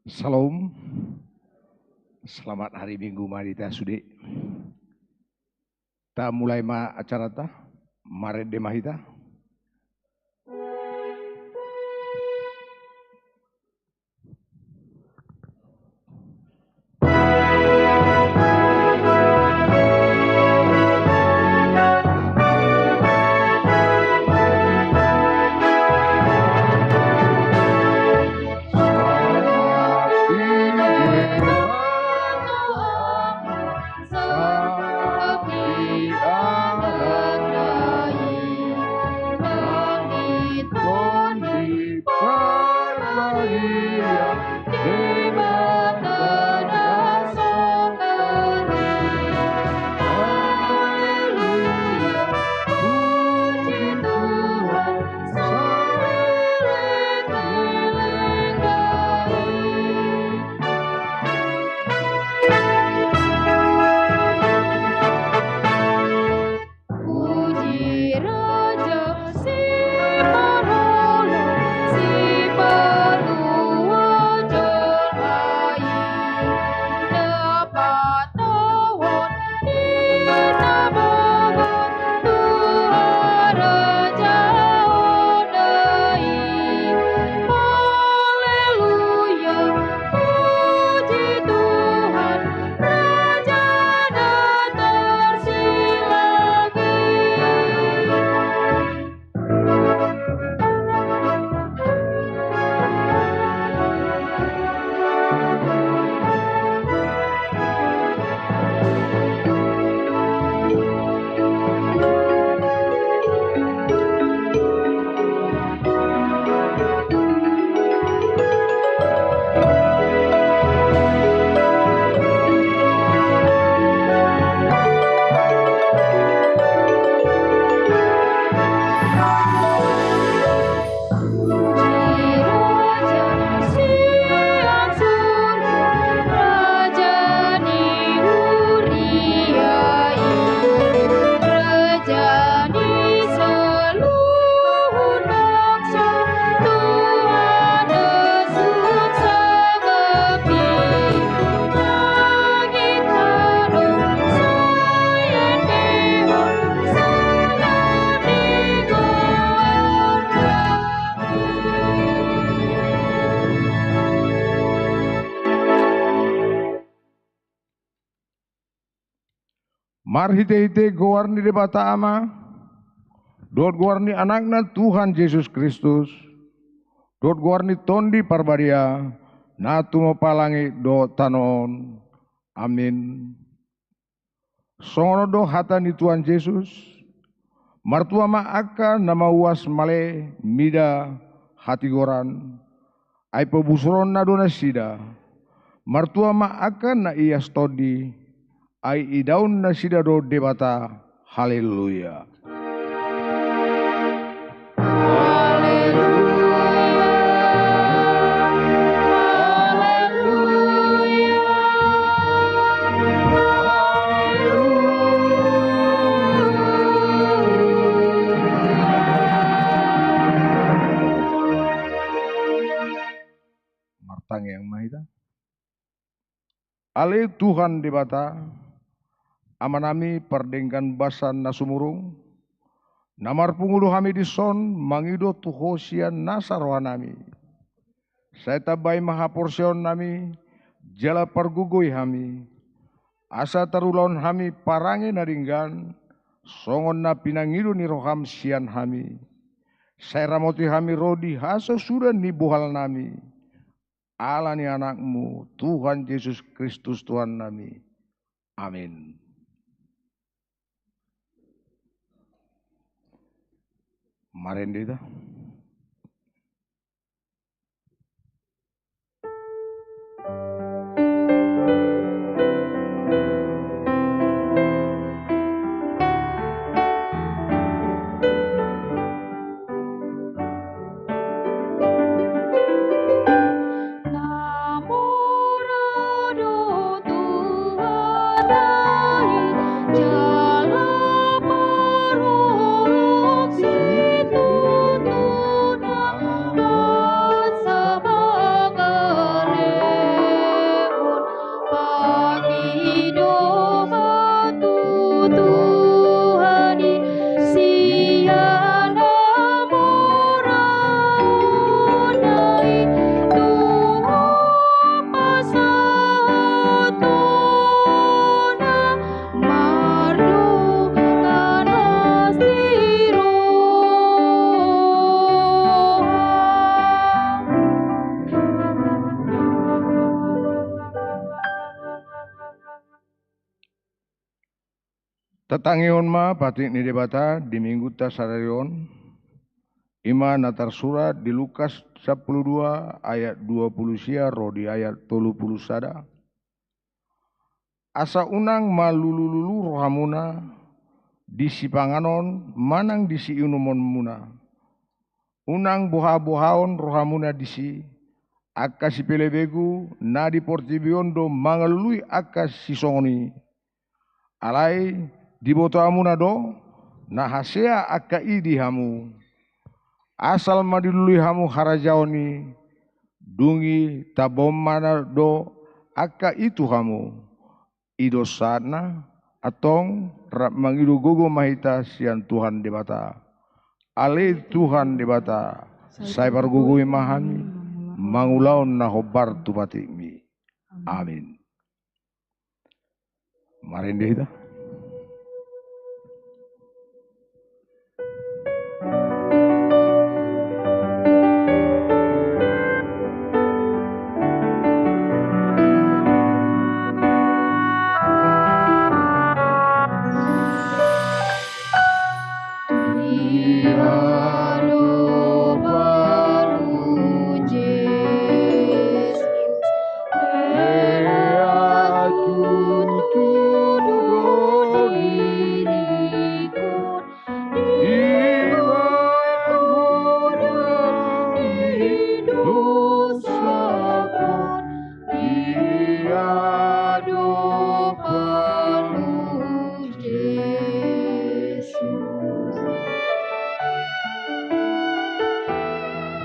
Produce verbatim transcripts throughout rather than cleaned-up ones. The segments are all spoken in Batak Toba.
Shalom. Selamat hari Minggu ma di hita sude. Tamulai ma acaranta, marende ma hita. Marhitehite goar ni Debata Ama, dohot goar ni Anakna Tuhan Jesus Kristus, dohot goar ni Tondi Parbadia, na tumompa langit dohot tano on. Amin. Songon on do hata ni Tuhan Jesus: Martua ma angka na mauas male mida hatigoran, ai pabusoronna do nasida. Martua ma angka na ias tondi, ai idaon nasida do Debata. Haleluya. Martangiang ma hita. Ale Tuhan Debata, Amanami pardenggan basa na sumurung, na marpungu do hami dison mangido tu Ho sian nasa rohanami. Sai tambai ma haporseaonnami, jala pargogoi hami, asa tarulahon hami parange na denggan, songon na pinangido ni roham sian hami. Sai ramoti hami ro di hasosudan ni bohalnami, ala ni Anakmu, Tuhan Jesus Kristus Tuhannami. Amin. Marende hita. Tatangihon ma patik ni Debata di Minggunta sadari on, i ma na tarsurat di Lukas sampulu dua ayat dua pulu sia ro di ayat tolu pulu sada. Asa unang malulu-lulu rohamuna di sipanganon manang di siinumonmuna. Unang boha-bohaon rohamuna disi, angka sipelebegu na di portibi on do mangalului angka sisongon i. Alai diboto hamuna do na hasea angka i di hamu. Asal ma dilului hamu harajaon i, dung i tambaon ma do angka i tu hamu. I do sahatna, antong rap mangido gogo ma hita sian Tuhan Debata. Ale Tuhan Debata, sai pargogoi ma hami mangulahon na hombar tu patikmi. Amin. Marende hita.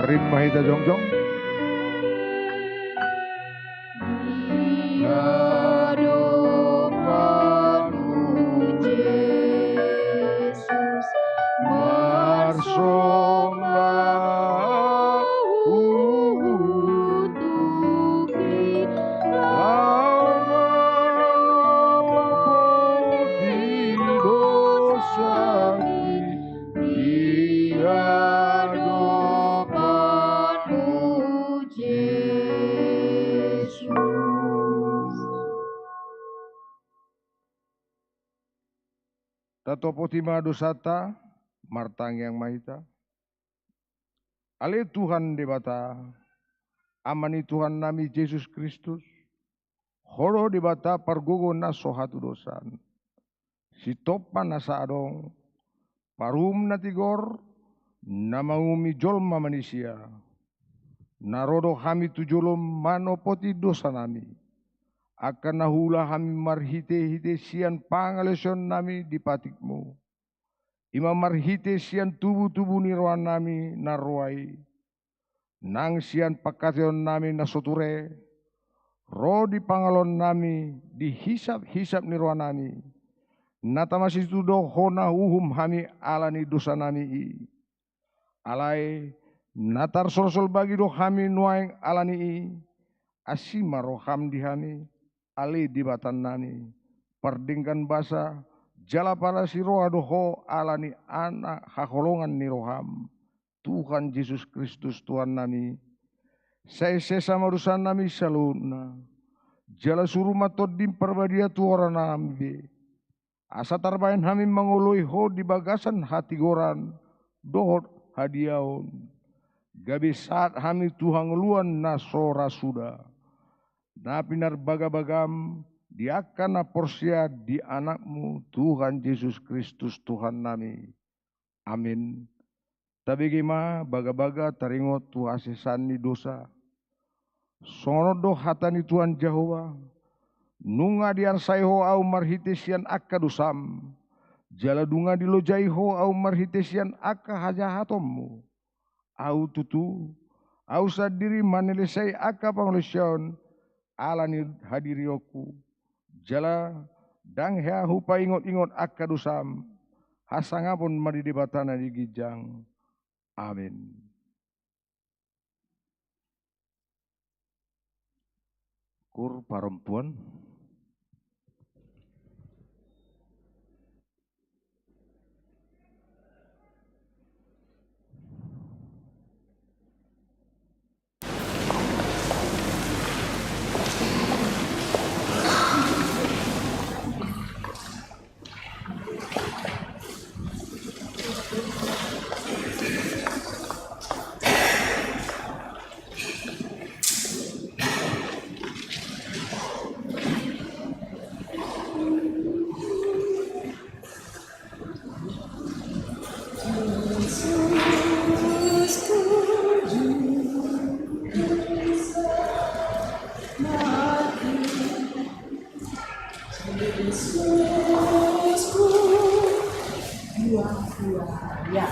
Rap ma hita jongjong. Di adopanmu, Jesus, marsombahon ahu tu Ho, laho manompoti dosangki di adopanmu, Jesus. Tatopoti ma dosanta, martangiang ma hita. Ale Tuhan Debata, Ama ni Tuhannami Jesus Kristus, Ho do Debata pargogo na so hatudosan. Sitompa nasa adong, paruhum na tigor, na mangumumi jolma manisia. Na ro do hami tu jolom manompoti dosanami. Angka na huula hami marhite-hite sian pangaleosionnami di patikmu. I ma marhite sian tubu-tubu ni rohanami na roa i. Nang sian pangkataionnami na so ture, ro di pangalaonnami di hisap-hisap ni rohanami. Na tama situ do Ho na huuhum hami ala ni dosanami i. Alai, na tarsolsol bagi do hami nuaeng ala ni i, asi ma roham di hami, ale Debatannami, pardenggan basa, jala parasi roha do Ho ala ni Anak haholongan ni roham, Tuhan Jesus Kristus Tuhannami. Sai sesa ma dosanami saluhutna, jala suru ma Tondim Parbadia tu horannami be. Asa tarbahen hami mangoloi Ho di bagasan hatigoran dohot hadiaon. Gabe sahat hami tu hangoluan na so ra suda. Na pinarbagabagam di angka na porsea di Anakmu Tuhan Jesus Kristus Tuhannami. Amin. Tabege ma bagabaga taringot tu hasesaan ni dosa. Songon on do hata ni Tuhan Jahowa: Nunga diarsai ho ahu marhite sian angka dosam, jala nunga dilojai ho ahu marhite sian angka hajahatonmu. Ahu tutu, ahu sandiri manelesai angka pangaleosion ala ni hadirionku. Jala ndang hea hupaingot-ingot angka dosam. Hasangapon ma di Debata na di ginjang. Amin. Kur parompuan. Yesusku, Tuhanku, ya.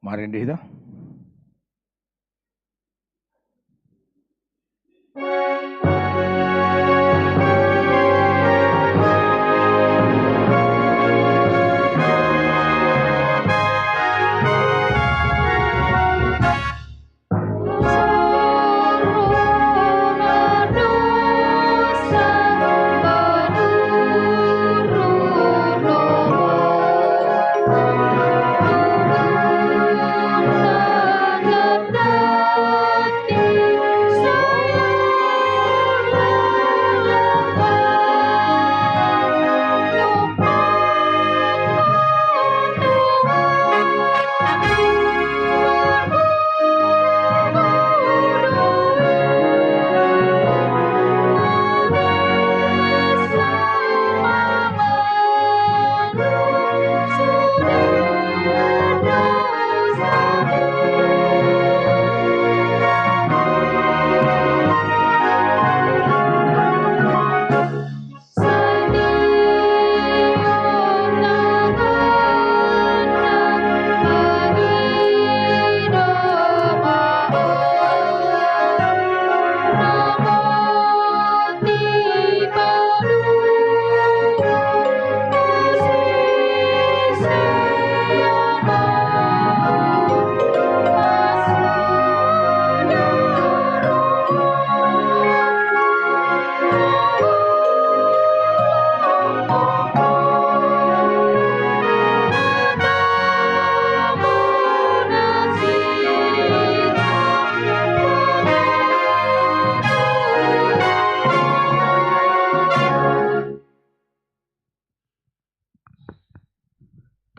Marende hita.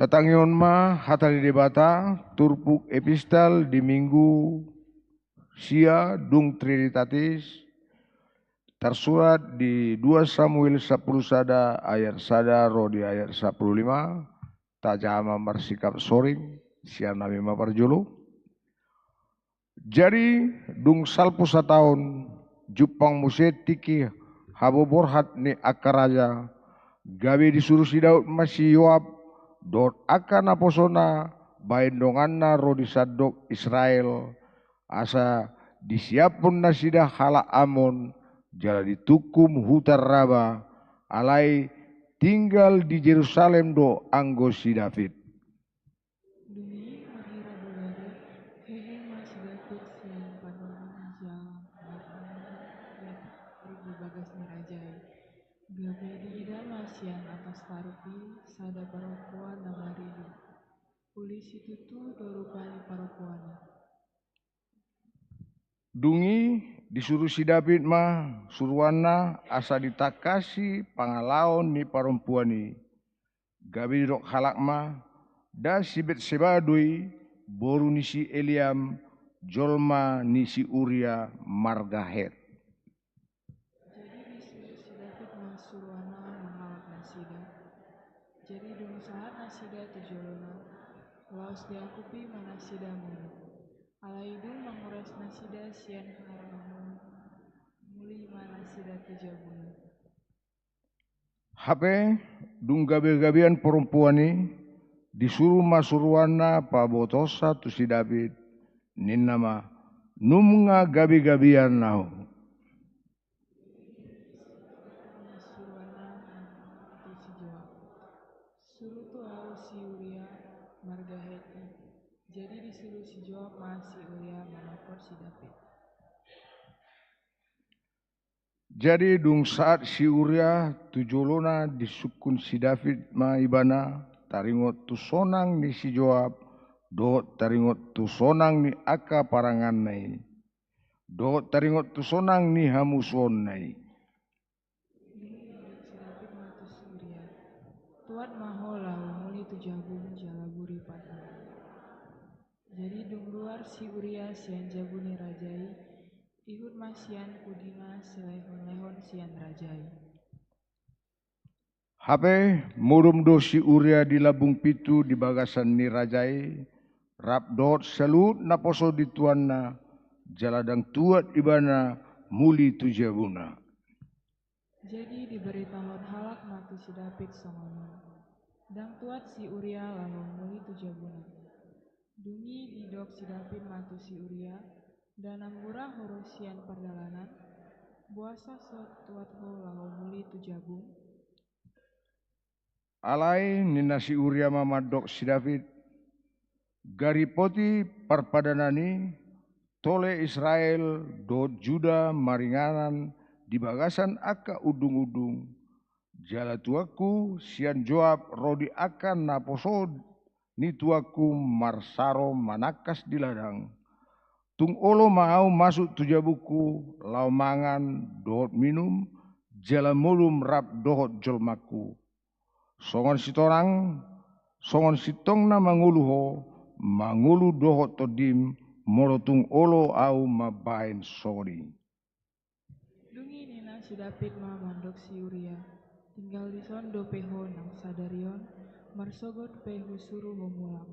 Tatangihon ma hata ni Debata, turpuk epistel di Minggu sia dung Trinitatis, tarsurat di dua Samuel sampulu sada ayat sada ro di ayat sampulu lima, tajaha ma marsikap soring, sian hami ma parjolo. Jadi, dung salpu sataon, jumpang muse tingki haboborhat ni angka raja, gabe disuru si Daud ma si Joab, dohot angka naposona, bahen donganna ro di sandok Israel, asa disiaphon nasida halak Amon, jala ditungkum huta Raba, alai tinggal di Jerusalem do anggo si David. Dung i marhira bolari, hehe ma si David sian pandohan ni jala marnini di bagas ni raja i. Gabe diida ma sian atas taruk i sada parompuan na marilu. Uli situtu do rupa ni parompuan i. Dung i disuru si David ma suruanna asa ditangkasi pangalaon ni parompuan i. Gabe didok halak ma, nda si Betseba do i, boru ni si Eliam, jolma ni si Uria marga Het. Jadi disuru si David ma suruanna mangalap nasida. Jadi dung sahat nasida tu jolona, laos diakupi ma nasida muli. Alai dung manguras nasida sian harangan on, muli ma nasida tu jabuna. Hape, dung gabegabean parompuan i, disuru ma suruanna pabotosa tu si David, ninna ma, nunga gabegabean ahu. Suruanna tu si Joab, suru tu ahu si Uria marga Het i. Jadi disuru si Joab ma si Uria manopot si David. Jadi dung sahat si Uria tu jolona disungkun si David ma ibana, taringot tu sonang ni si Joab, dohot taringot tu sonang ni angka paranganna i, dohot taringot tu sonang ni hamusuonna i. Dung i didok si David ma tu si Uria, tuat ma ho laho muli tu jabum jala buri patmu. Jadi dung ruar si Uria sian jabu ni raja i, ihut ma sian pudina silehonlehon sian raja i. Hape modom do si Uria di lambung pintu di bagasan ni raja i, rap dohot saluhut naposo di tuanna, jala ndang tuat ibana muli tu jabuna. Jadi dibaritahon halak ma tu si David songon on, ndang tuat si Uria laho muli tu jabuna. Dung i didok si David ma tu si Uria: Nda na mura ho ro sian pardalanan? Boasa so tuat ho laho muli tu jabum? Alai ninna si Uria ma mandok si David: Gari poti parpadanan i, tole Israel dohot Juda maringanan di bagasan angka undungundung, jala tuanku sian Joab ro di angka naposo ni tuanku marsaro manangkas di ladang. Tung olo ma ahu masuk tu jabungku laho mangan dohot minum, jala modom rap dohot jolmangku. Songon sitorang, songon sintong na mangolu ho, mangolu dohot tondim, molo tung olo ahu mambahen songon i. Dung i ninna si David ma mandok si Uria: Tinggal dison dope ho nang sadari on, marsogot pe husuru ho mulak.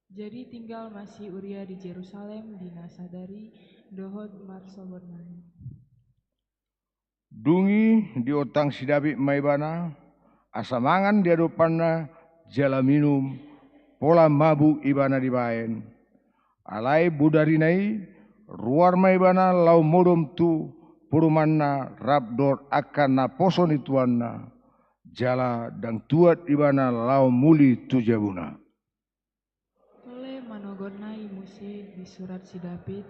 Jadi tinggal ma si Uria di Jerusalem di na sadari dohot marsogot nai. Dung i diontang si David ma ibana, asa mangan di adopanna jala minum, pola mabuk ibana dibahen. Alai bodarina i, ruar ma ibana laho modom tu podomanna rap dohot angka naposo ni tuanna, jala ndang tuat ibana laho muli tu jabuna. Tole manogotna i muse disurat si David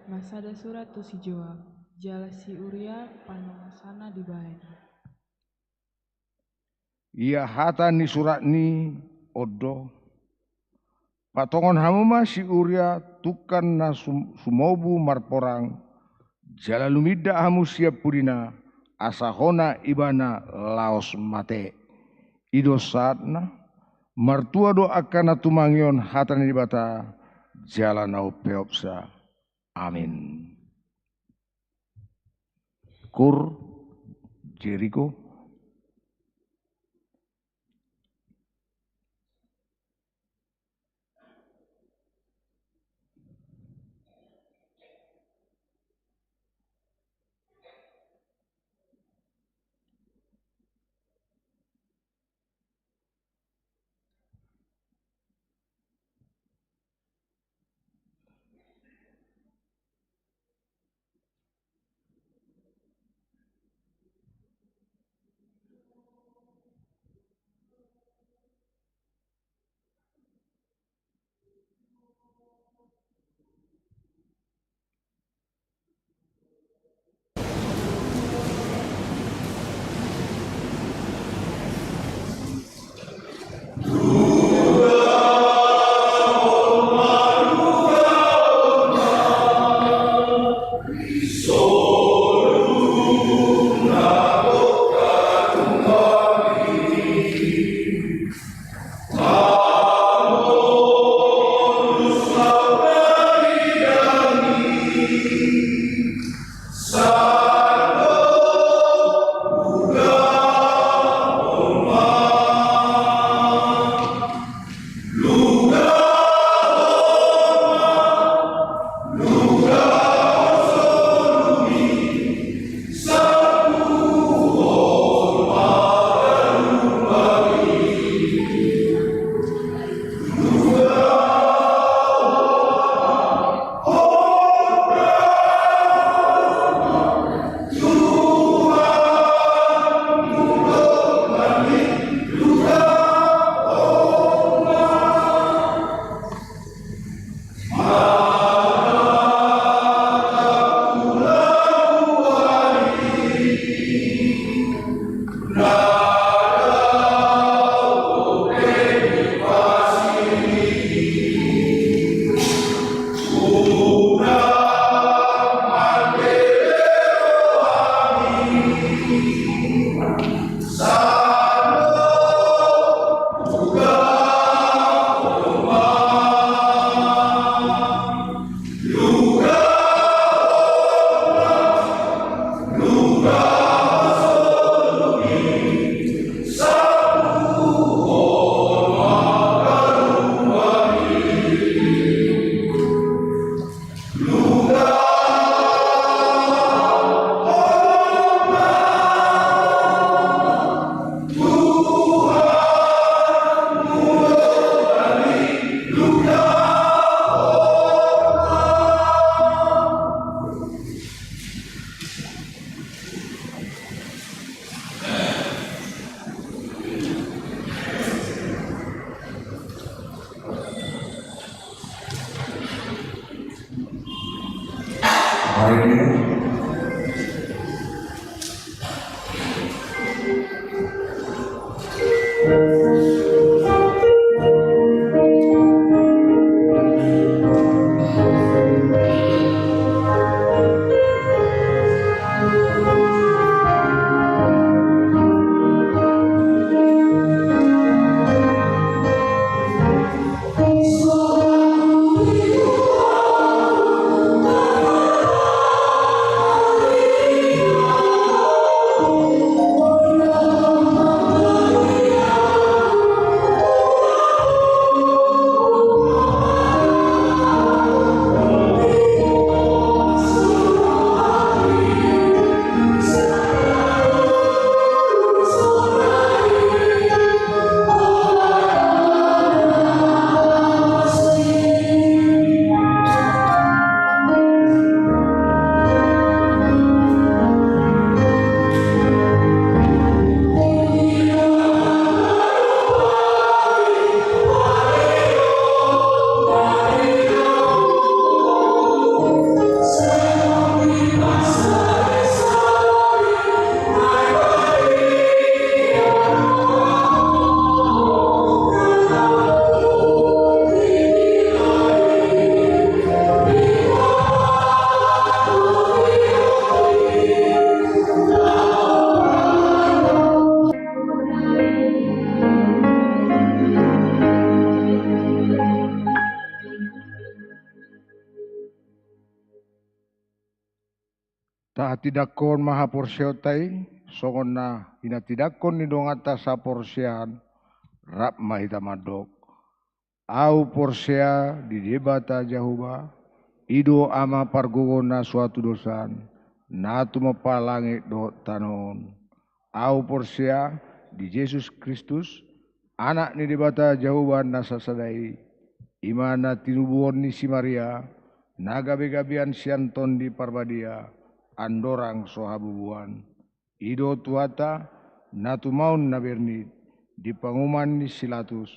ma sada surat tu si Joab, jala si Uria panongosonna dibahen. Ia hata ni surat ni on do: Patongon hamu ma si Uria tungkan na sum-, sumobu marporang, jala luminda hamu sian pudina, asa hona ibana laos mate. I do sahatna. Martua do angka na tumangion hata ni Debata, jala na umpeopsa. Amin. Kur Jeriko. Tahatindangkon ma haporseaonta i, songon na hinatindangkon ni donganta saporseaan, rap ma hita mandok. Ahu porsea di Debata Jahowa, i do Ama pargogo na so hatudosan, na tumompa langit dohot tano on. Ahu porsea di Jesus Kristus, Anak ni Debata Jahowa na sasada i, i ma na tinubuhon ni si Maria, na gabegabean sian Tondi Parbadia, andorang so habubuan. I do Tuhanta, na tumaon na bernit, di panguhuman ni si Latus,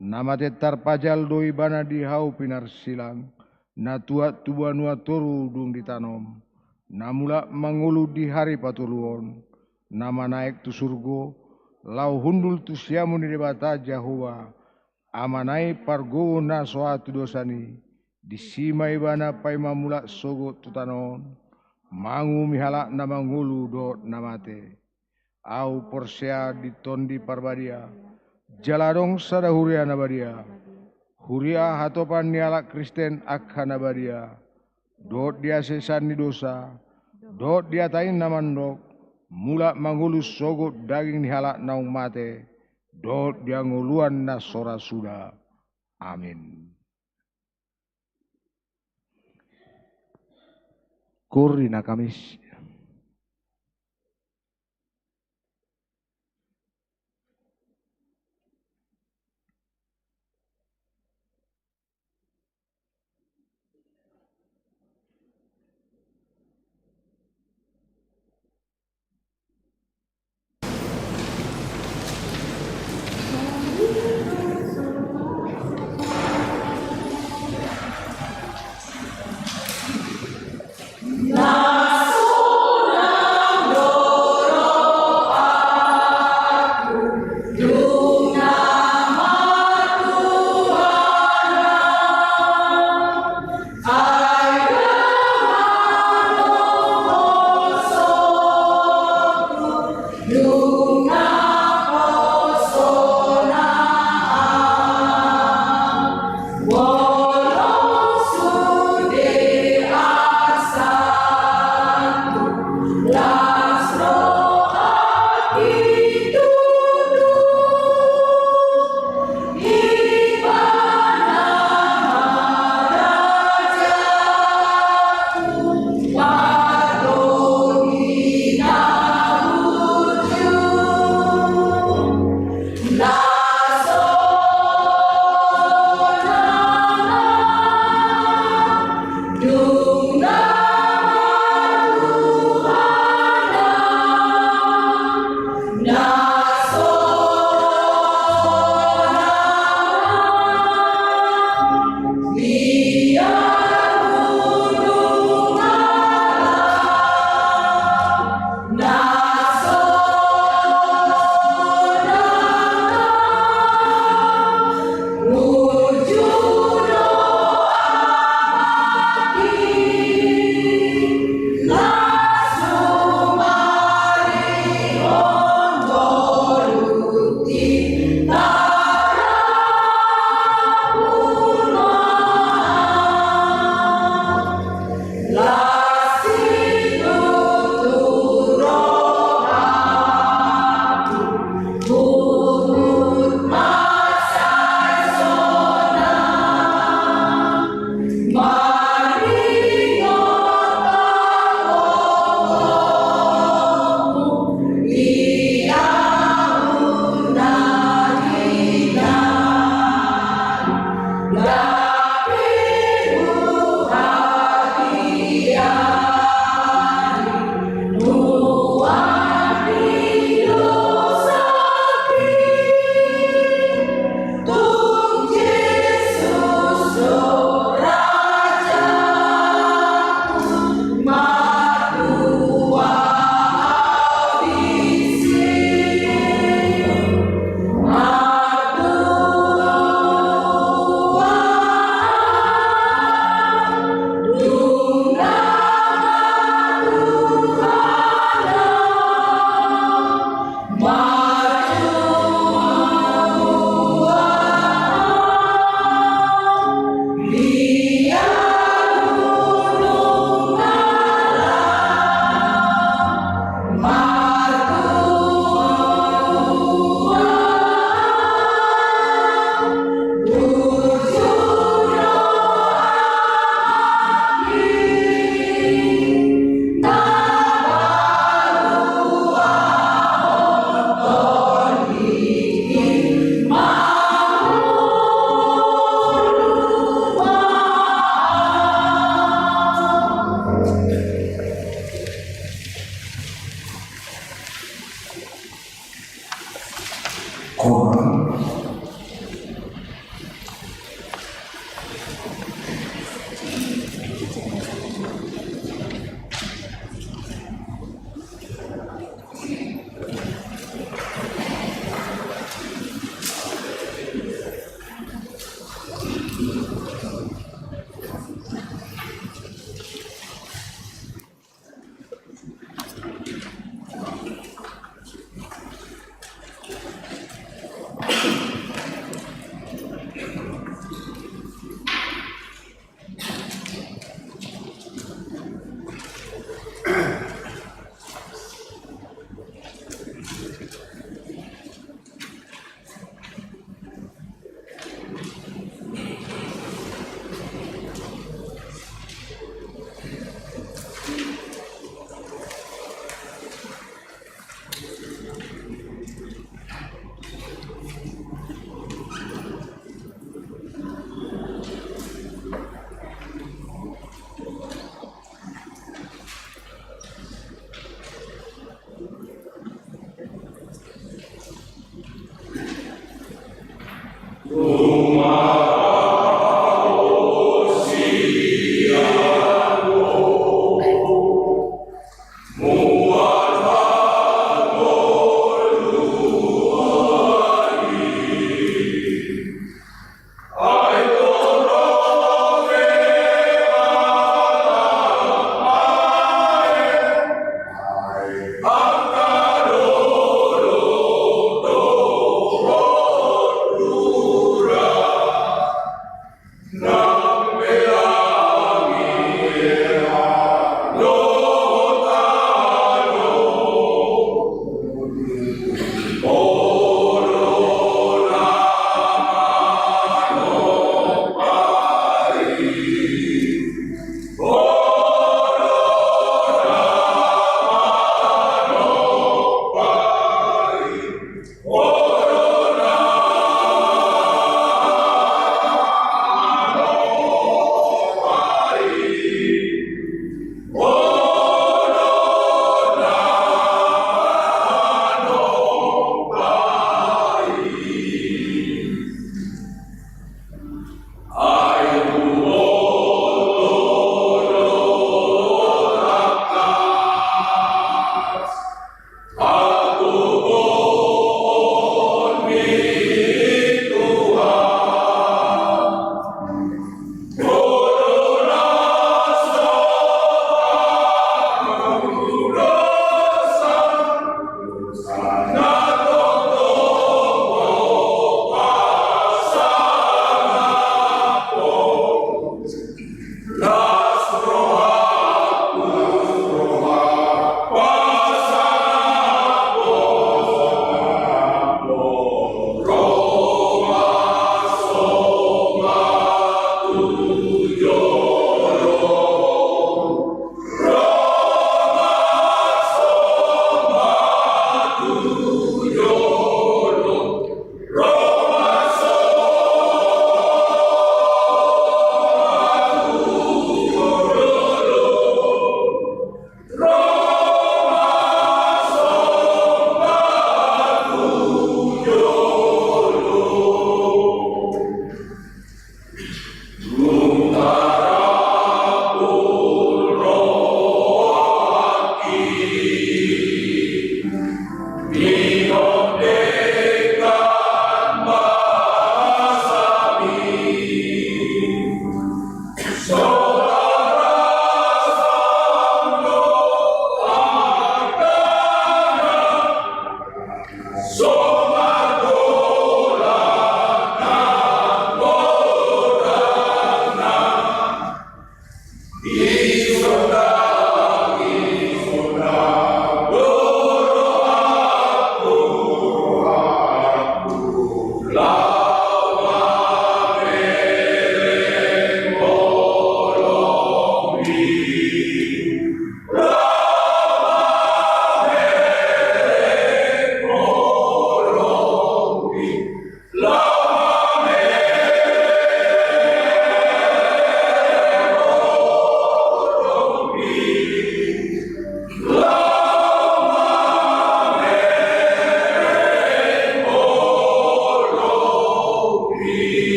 na mate tarpajal do ibana di hau pinarsilang, na tuat tu banua toru dung ditanom, na mulak mangolu di hari patoluhon, na manaek tu surgo, laho hundul tu siamun ni Debata Jahowa, Amana i pargogo na so hatudosan i, disi ma ibana paima mulak sogot tu tano on, manguhumi halak na mangolu dohot na mate. Ahu porsea di Tondi Parbadia, jala adong sada huria na badia, huria hatopan ni halak Kristen angka na badia, dohot di hasesean ni dosa, dohot di hata i na mandok, mulak mangolu sogot daging ni halak naung mate, dohot di hangoluan na so ra suda. Amin. Korinth na Kamis.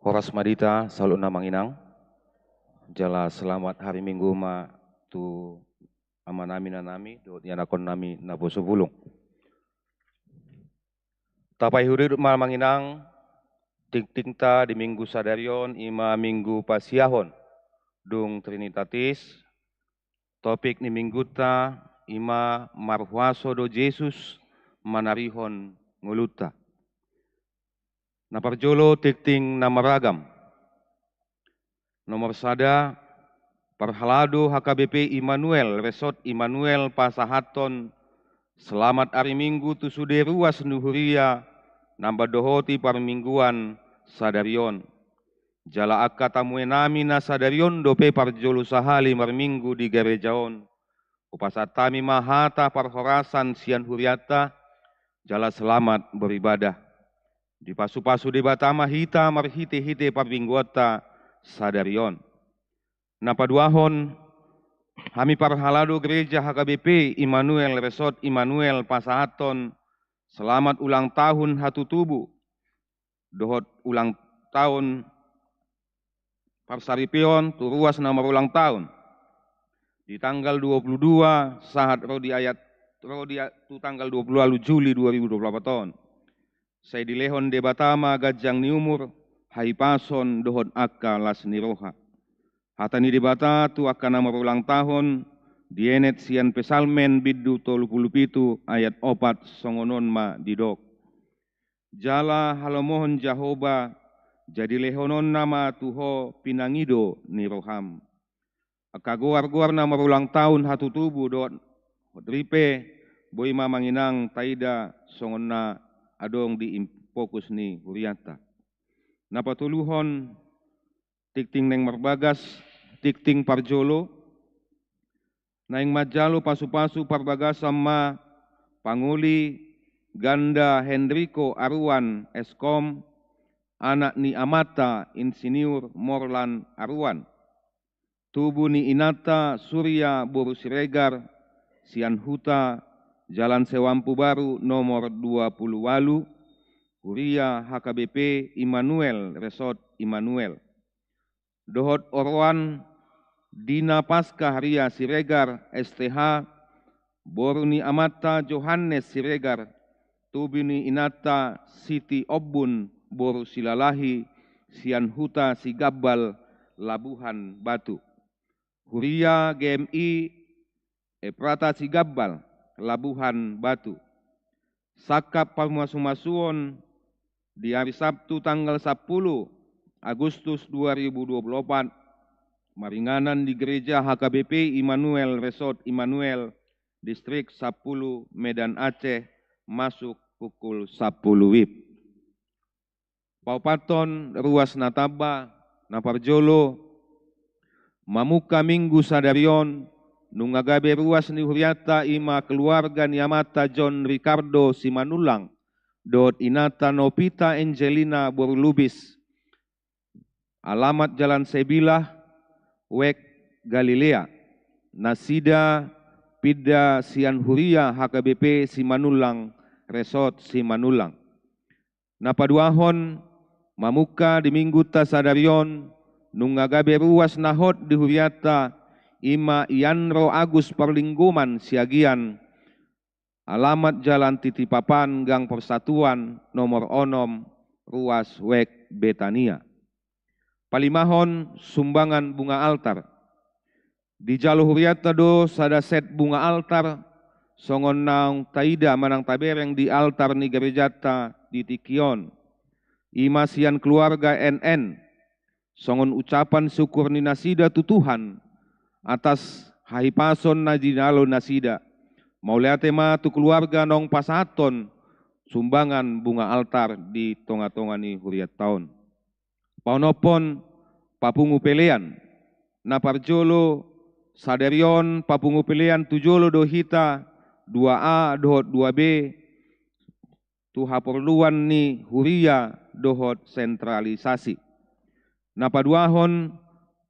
Horas ma di hita saluhutna amang inang. Jala selamat hari Minggu ma tu amanami, inanami dohot ianakhonnami naposobulung. Tapaihut-ihut ma amang inang, tingtingta di Minggu sadari on i ma Minggu Pasiahon dung Trinitatis. Topik ni Minggunta i ma: Marhuaso do Jesus manarihon ngolunta. Na parjolo, tingting na maragam. Nomor sada, parhalado H K B P Immanuel, Resort Immanuel pasahathon selamat ari Minggu tu sude ruas ni huria na mandohoti parmingguan sadari on. Jala angka tamuenami na sadari on dope parjolo sahali marminggu di gareja on, hupasahat hami ma hata parhorasan sian hurianta, jala selamat beribadah. Dipasupasu Debata ma hita marhitehite parmingguanta sadari on. Na paduahon, hami parhalado Gereja H K B P Immanuel Resort Immanuel pasahathon selamat ulang tahun hatutubu dohot ulang tahun parsaripeon tu ruas na marulang tahun. Di tanggal dua puluh dua sahat ro di ayat, ro di a-, tu tanggal dua puluh ualu Juli dua ribu dua puluh opat on. Sai dilehon Debata ma ganjang ni umur, hahipason dohot angka las ni roha. Hata ni Debata tu angka na marulang tahun, dienet sian Psalmen bindu tolu puluh pitu ayat opat, songon on ma didok: Jala halomohon Jahowa, jadi lehononna ma tu ho pinangido ni roham. Angka goar-goar na marulang tahun hatutubu dohot ripe, boi ma manginang taida songon na adong di im-, fokus ni hurianta. Na patoluhon, tingting naeng marbagas, tingting parjolo, naeng manjalo pasupasu parbagasan ma pangoli Ganda Henriko Aruan, S Kom, anak ni amanta Insinyur Morlan Aruan. Tubu ni inanta Surya boru Siregar, sian huta Jalan Sewampu Baru nomor dua puluh ualu, huria H K B P Immanuel Resort Immanuel. Dohot oroan Dina Paska Haria Siregar, S T H, boru ni amanta Johannes Siregar, tubu ni inanta Siti Ombun boru Silalahi, sian huta Sigambal, Labuhan Batu. Huria G M I Efrata Sigambal, Labuhan Batu. Sangkap pamasumasuon di ari Sabtu tanggal sampulu Agustus dua ribu dua puluh opat, maringanan di Gereja H K B P Immanuel Resort Immanuel, Distrik sampulu, Medan Aceh, masuk pukul sampulu WIB. Paopathon ruas na tamba, na parjolo, mamungka Minggu sadari on, nunga gabe ruas ni hurianta, i ma keluarga ni amanta John Ricardo Simanullang dohot inanta Novita Angelina boru Lubis, alamat Jalan Sebilah, Wek Galilea. Nasida pinda sian huria H K B P Simanullang, Resort Simanullang. Na paduahon, mamungka di Minggunta sadari on, nunga gabe ruas na hot di hurianta, i ma Ianro Agus Parlinggoman Siagian, alamat Jalan Titipapan, Gang Persatuan, nomor onom, ruas Wek Betania. Palimahon, sumbangan bunga altar. Dijalo hurianta do sada set bunga altar, songon naung taida manang tabereng di altar ni garejanta di tingki on. I ma sian keluarga N N, songon ucapan syukur ni nasida tu Tuhan atas hahipason na jinalo nasida. Mauliate ma tu keluarga naung pasahathon sumbangan bunga altar di tonga-tonga ni hurianta on. Paonomhon, papungu pelean. Na parjolo, sadari on papungu pelean tu jolo do hita, dua A dohot dua B, tu haporluan ni huria dohot sentralisasi. Na paduahon,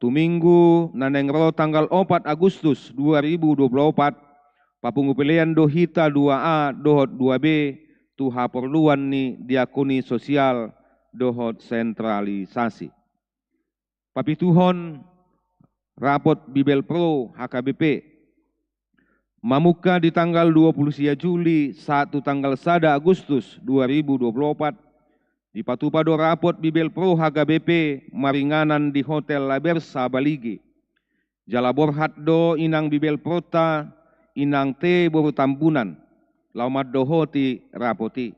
tu Minggu na naeng ro tanggal opat Agustus dua ribu dua puluh opat, papungu pelean do hita dua A dohot dua B tu haporluan ni diakoni sosial dohot sentralisasi. Papituhon, rapot Bibel Pro H K B P. Mamungka di tanggal dua puluh sia Juli sahat tu tanggal sada Agustus dua ribu dua puluh opat, dipatupa do rapot Bibel Pro H K B P maringanan di Hotel Labersa Baligi. Jala borhat do inang Bibel Pro-ta, Inang T boru Tambunan, laho mandohoti rapot i.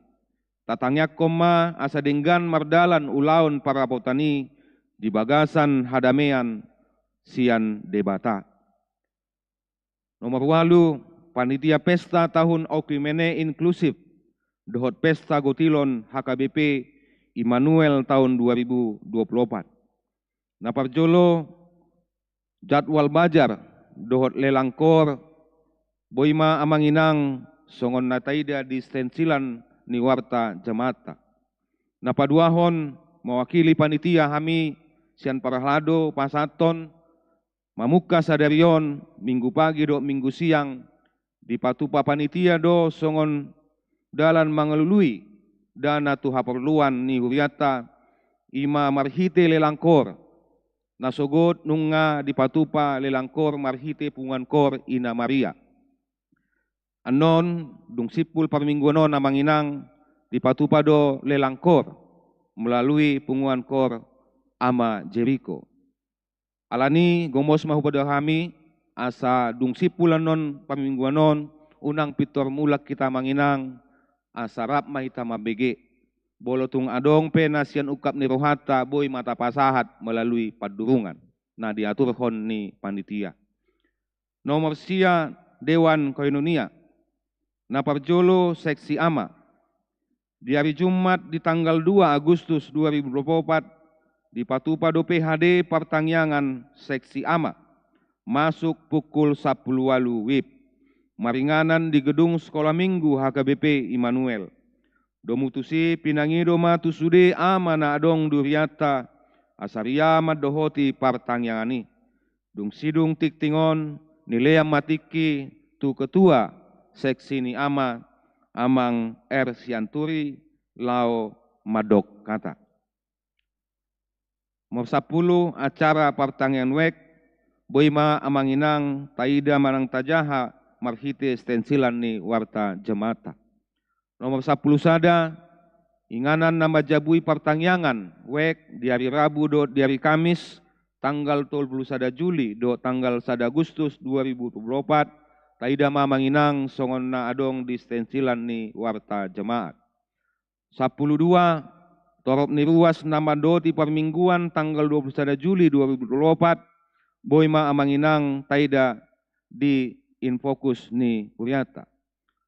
Tatangiangkon ma asa denggan mardalan ulaon parapotan i di bagasan hadamean sian Debata. Nomor ualu, panitia pesta tahun Oikumene Inklusif. dohot pesta gotilon H K B P Immanuel taon dua ribu dua puluh opat. Na parjolo, jadwal bajar dohot lelang kor, boi ma amang inang songon na taida di stensilan ni warta jamaatta. Na paduahon, mewakili panitia hami sian parhalado pasahathon, mamungka sadari on, Minggu pagi dohot Minggu siang, dipatupa panitia do songon dalan mangalului dana tu haporluan ni huriatta, i ma marhite lelang kor. Na sogot nunga dipatupa lelang kor marhite punguan kor Ina Maria. Annon, dung simpul parmingguan on amang inang, dipatupa do lelang kor melalui punguan kor Ama Jeriko. Alani gomos ma hupaboa hami, asa dung simpul annon parmingguan on, unang pintor mulak hita amang inang, asa rap ma hita mambege. Molo tung adong pe na sian ungkap ni rohanta, boi ma tapasahat melalui pandurungan na diaturhon ni panitia. Nomor sia, Dewan Koinonia. Na parjolo, seksi ama. Di ari Jumat di tanggal dua Agustus dua ribu dua puluh opat, dipatupa dope H D partangiangan seksi ama, masuk pukul sampulu ualu wib. Maringanan di gedung Sekolah Minggu H K B P Immanuel. Domu tusi pinangido ma tu sude ama na adong di huriatta, asa ria mandohoti partangiangan i. Dung sidung tingting on, nilean ma tingki tu ketua seksi ni ama, Amang R Sianturi, laho mandok hata. Nomor sampulu, acara partangiangan wijk, boi ma amang inang taida manang tajaha marhite stensilan ni warta jamaatta. Nomor sampulu sada, inganan na manjabui partangiangan wijk di ari Rabu dohot di ari Kamis, tanggal tolu pulu sada Juli dohot tanggal sada Agustus dua ribu dua puluh opat, taida ma amang inang songon na adong di stensilan ni warta jamaat. Sampulu dua, torop ni ruas na mandoti parmingguan tanggal dua pulu sada Juli dua ribu dua pulu opat, boi ma amang inang taida di infokus ni huriatta.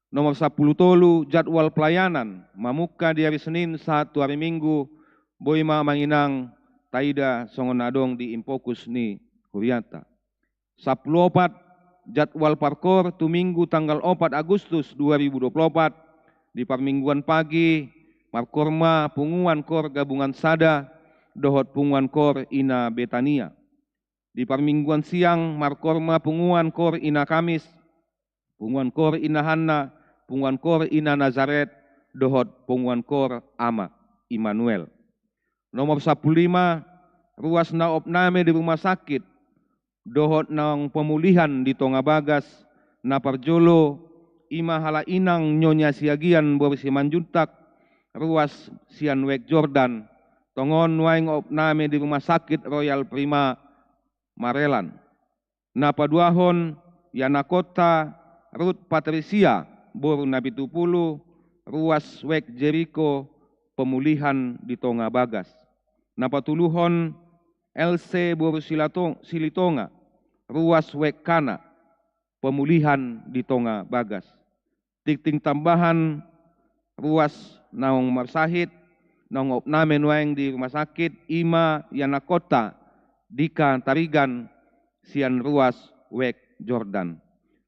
Nomor sampulu tolu, jadwal pelayanan, mamungka di ari Senin sahat tu ari Minggu, boi ma amang inang taida songon na adong di infokus ni huriatta. Sampulu opat, jadwal parkor tu Minggu tanggal opat Agustus dua ribu dua puluh opat, di parmingguan pagi, markor ma punguan kor gabungan sada, dohot punguan kor Ina Betania. Di parmingguan siang, markor ma punguan kor Ina Kamis, punguan kor Ina Hanna, punguan kor Ina Nazaret, dohot punguan kor Ama Immanuel. Nomor sampulu lima, ruas na opname di rumah sakit, dohot naung pemulihan di tonga bagas, na parjolo, i ma halak inang Nyonya Siagian boru Simanjuntak, ruas sian wijk Jordan, tongon nuaeng opname di rumah sakit Royal Prima Maryland. Na paduahon, ianakhonta Ruth Patricia, boru Napitupulu, ruas wijk Jeriko, pemulihan di tonga bagas. Na patoluhon, L C boru Silato-, Silitonga, ruas wijk Kana, pemulihan di tonga bagas. Tingting tambahan, ruas naung marsahit, naung opname nuaeng di rumah sakit, i ma ianakhonta Dika Tarigan sian ruas wijk Jordan.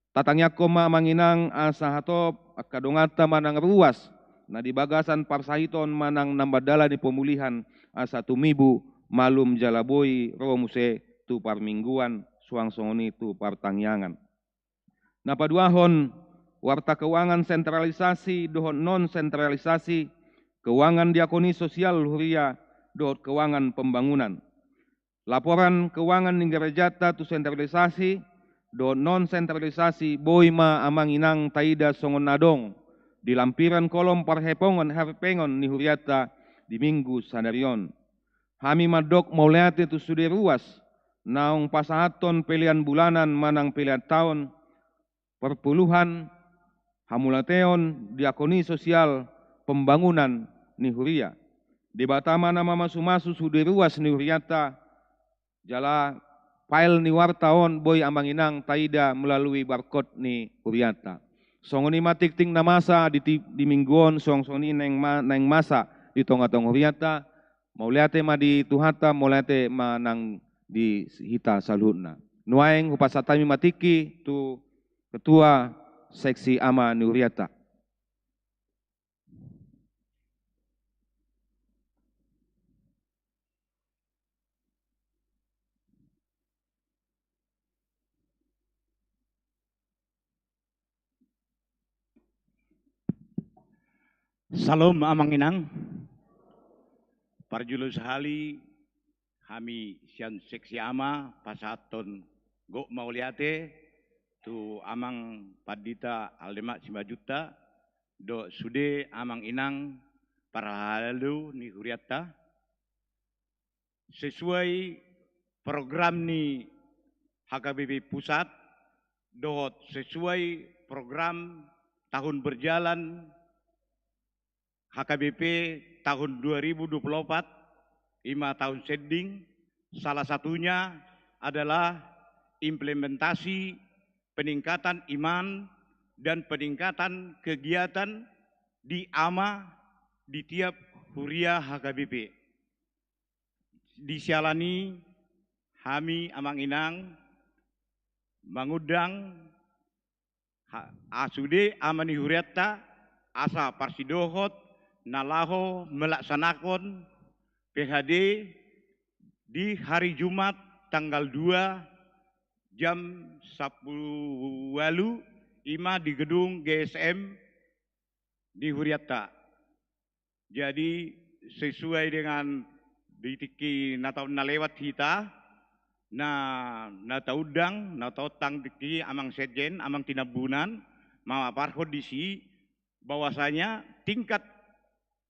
Tatangiangkon ma amang inang asa hatop angka donganta manang ruas na di bagasan parsahiton manang na mandalani pemulihan, asa tumibu, malum jala boi ro muse tu parmingguan, suang songon i tu partangiangan. Na paduahon, warta keuangan sentralisasi dohot non sentralisasi, keuangan diakoni sosial huria dohot keuangan pembangunan. Laporan keuangan ni gerejanta tu sentralisasi dohot non sentralisasi boi ma amang inang taida songon na adong di lampiran kolom parhepongon, parhepengon ni hurianta di Minggu sadari on. Hami mandok mauliate tu sude ruas naung pasahathon pelean bulanan manang pelean taon, perpuluhan, hamauliateon, diakoni sosial, pembangunan ni huria. Debata ma na mamasumasu sude ruas ni hurianta, jala file ni warta on boi amang inang taida melalui barcode ni hurianta. Songon i ma tingting na masa di, di minggu on, songon i naeng, ma, naeng masa di tonga-tonga hurianta. Mauliate ma di Tuhanta, mauliate ma nang di hita saluhutna. Nuaeng hupasahat hami ma tingki tu ketua seksi ama ni hurianta. Salom amang inang. Parjolo sahali hami sian seksi ama pasahathon gok mauliate tu amang pandita Aldemak Simanjuntak dohot sude amang inang parhalado ni hurianta. Sesuai program ni H K B P Pusat dohot sesuai program tahun berjalan H K B P tahun dua ribu dua puluh empat, i ma tahun sending, salah satunya adalah implementasi peningkatan iman dan peningkatan kegiatan di ama di tiap huria H K B P. Di siala ni i hami amang inang mangundang ha, sude ama ni hurianta asa parsidohot na laho melaksanakan P H D di hari Jumat tanggal dua jam sampulu ualu, i ma di gedung G S M di hurianta. Jadi sesuai dengan di tingki na taon na lewat hita, na, na taundang, na taontang tingki amang sekjen, amang Tinambunan, mamaparhon disi bahwasanya tingkat,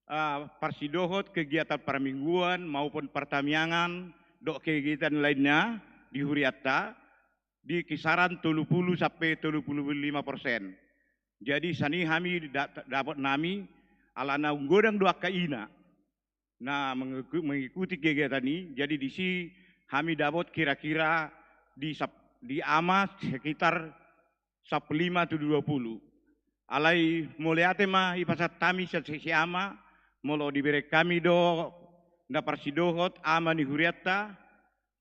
eh, parsidohot kegiatan parmingguan maupun partamiangan dohot kegiatan lainnya di hurianta di kisaran tolu pulu sampe tolu pulu lima persen. Jadi sian i hami da-, dapot nami, alana umgodang do angka ina na mengiku-, mengikuti kegiatan i, jadi disi hami dapot kira-kira di sap-, di ama sekitar sampulu lima tu dua pulu. Alai mauliate ma dipasahat hami sian seksi ama, molo dibereng hami do na parsidohot ama ni hurianta,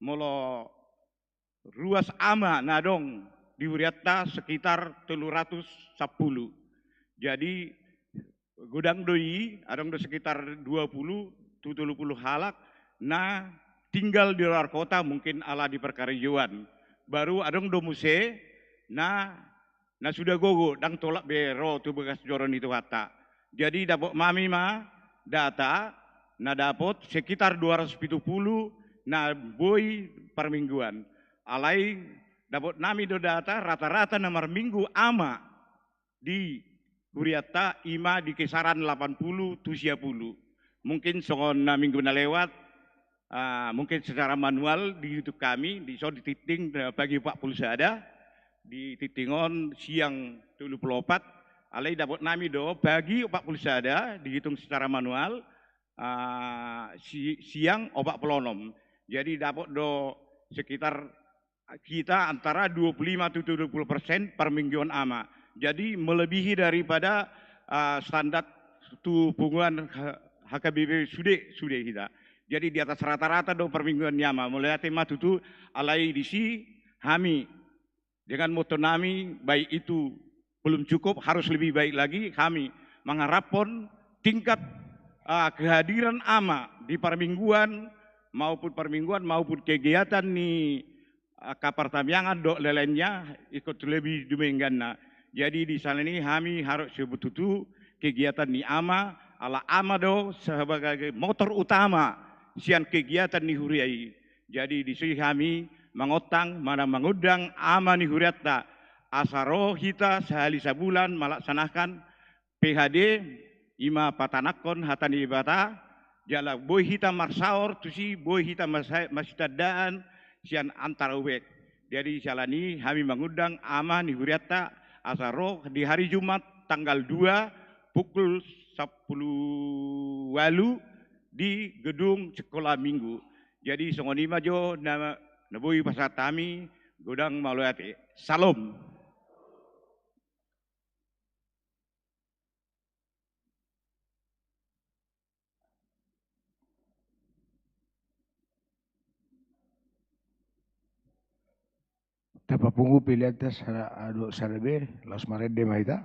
molo ruas ama na adong di hurianta sekitar tolu ratus sampulu. Jadi godang do i, adong do sekitar dua pulu tu tolu pulu halak na tinggal di luar kota, mungkin ala di parkarejoan. Baru adong do muse na, na suda gogo, ndang tolap be ro tu bagas joro ni Tuhanta. Jadi dapot nami ma data na dapot sekitar dua ratus pitu pulu na boi parmingguan. Alai dapot nami do data rata-rata na marminggu ama di hurianta i ma di kisaran lapan pulu tu sia pulu. Mungkin songon na minggu na lewat, ah, mungkin secara manual dihitung hami, dison ditingting, eh, pagi opat pulu sada, ditingting on siang tolu pulu opat, alai dapot nami do pagi opat pulu sada dihitung secara manual, ah, si-, siang opat pulu onom. Jadi dapot do sekitar hita antara dua pulu lima tu tolu pulu persen parmingguan ama. Jadi melebihi daripada, ah, standar tu punguan H-, H K B P sude, sude hita. Jadi di atas rata-rata do parmingguan ni ama. Mauliate ma tutu, alai disi hami dengan moto nami, baik itu belum cukup, harus lebih baik lagi. Hami mangaraphon tingkat, ah, kehadiran ama di parmingguan maupun parmingguan maupun kegiatan ni, ah, kapartamiangan dohot lain-lainnya ikut lebih dumengganna. Jadi di siala ni i hami harus sebut tutu kegiatan ni ama, ala ama do sebagai motor utama sian kegiatan ni huria i. Jadi disi hami mangontang manang mangundang ama ni hurianta asa ro hita sahali sabulan melaksanakan P H D, i ma patanangkon hata ni Debata, jala boi hita marsaor tusi, boi hita masa-, masitandaan sian antara ubek. Jadi siala ni i hami mangundang ama ni hurianta asa ro di hari Jumat tanggal dua pukul sampulu ualu di gedung Sekolah Minggu. Jadi songon i ma jo na, na boi pasahat hami, godang mauliate. Salom. Tapapungu peleanta sada, dohot sada be, laos marende ma hita.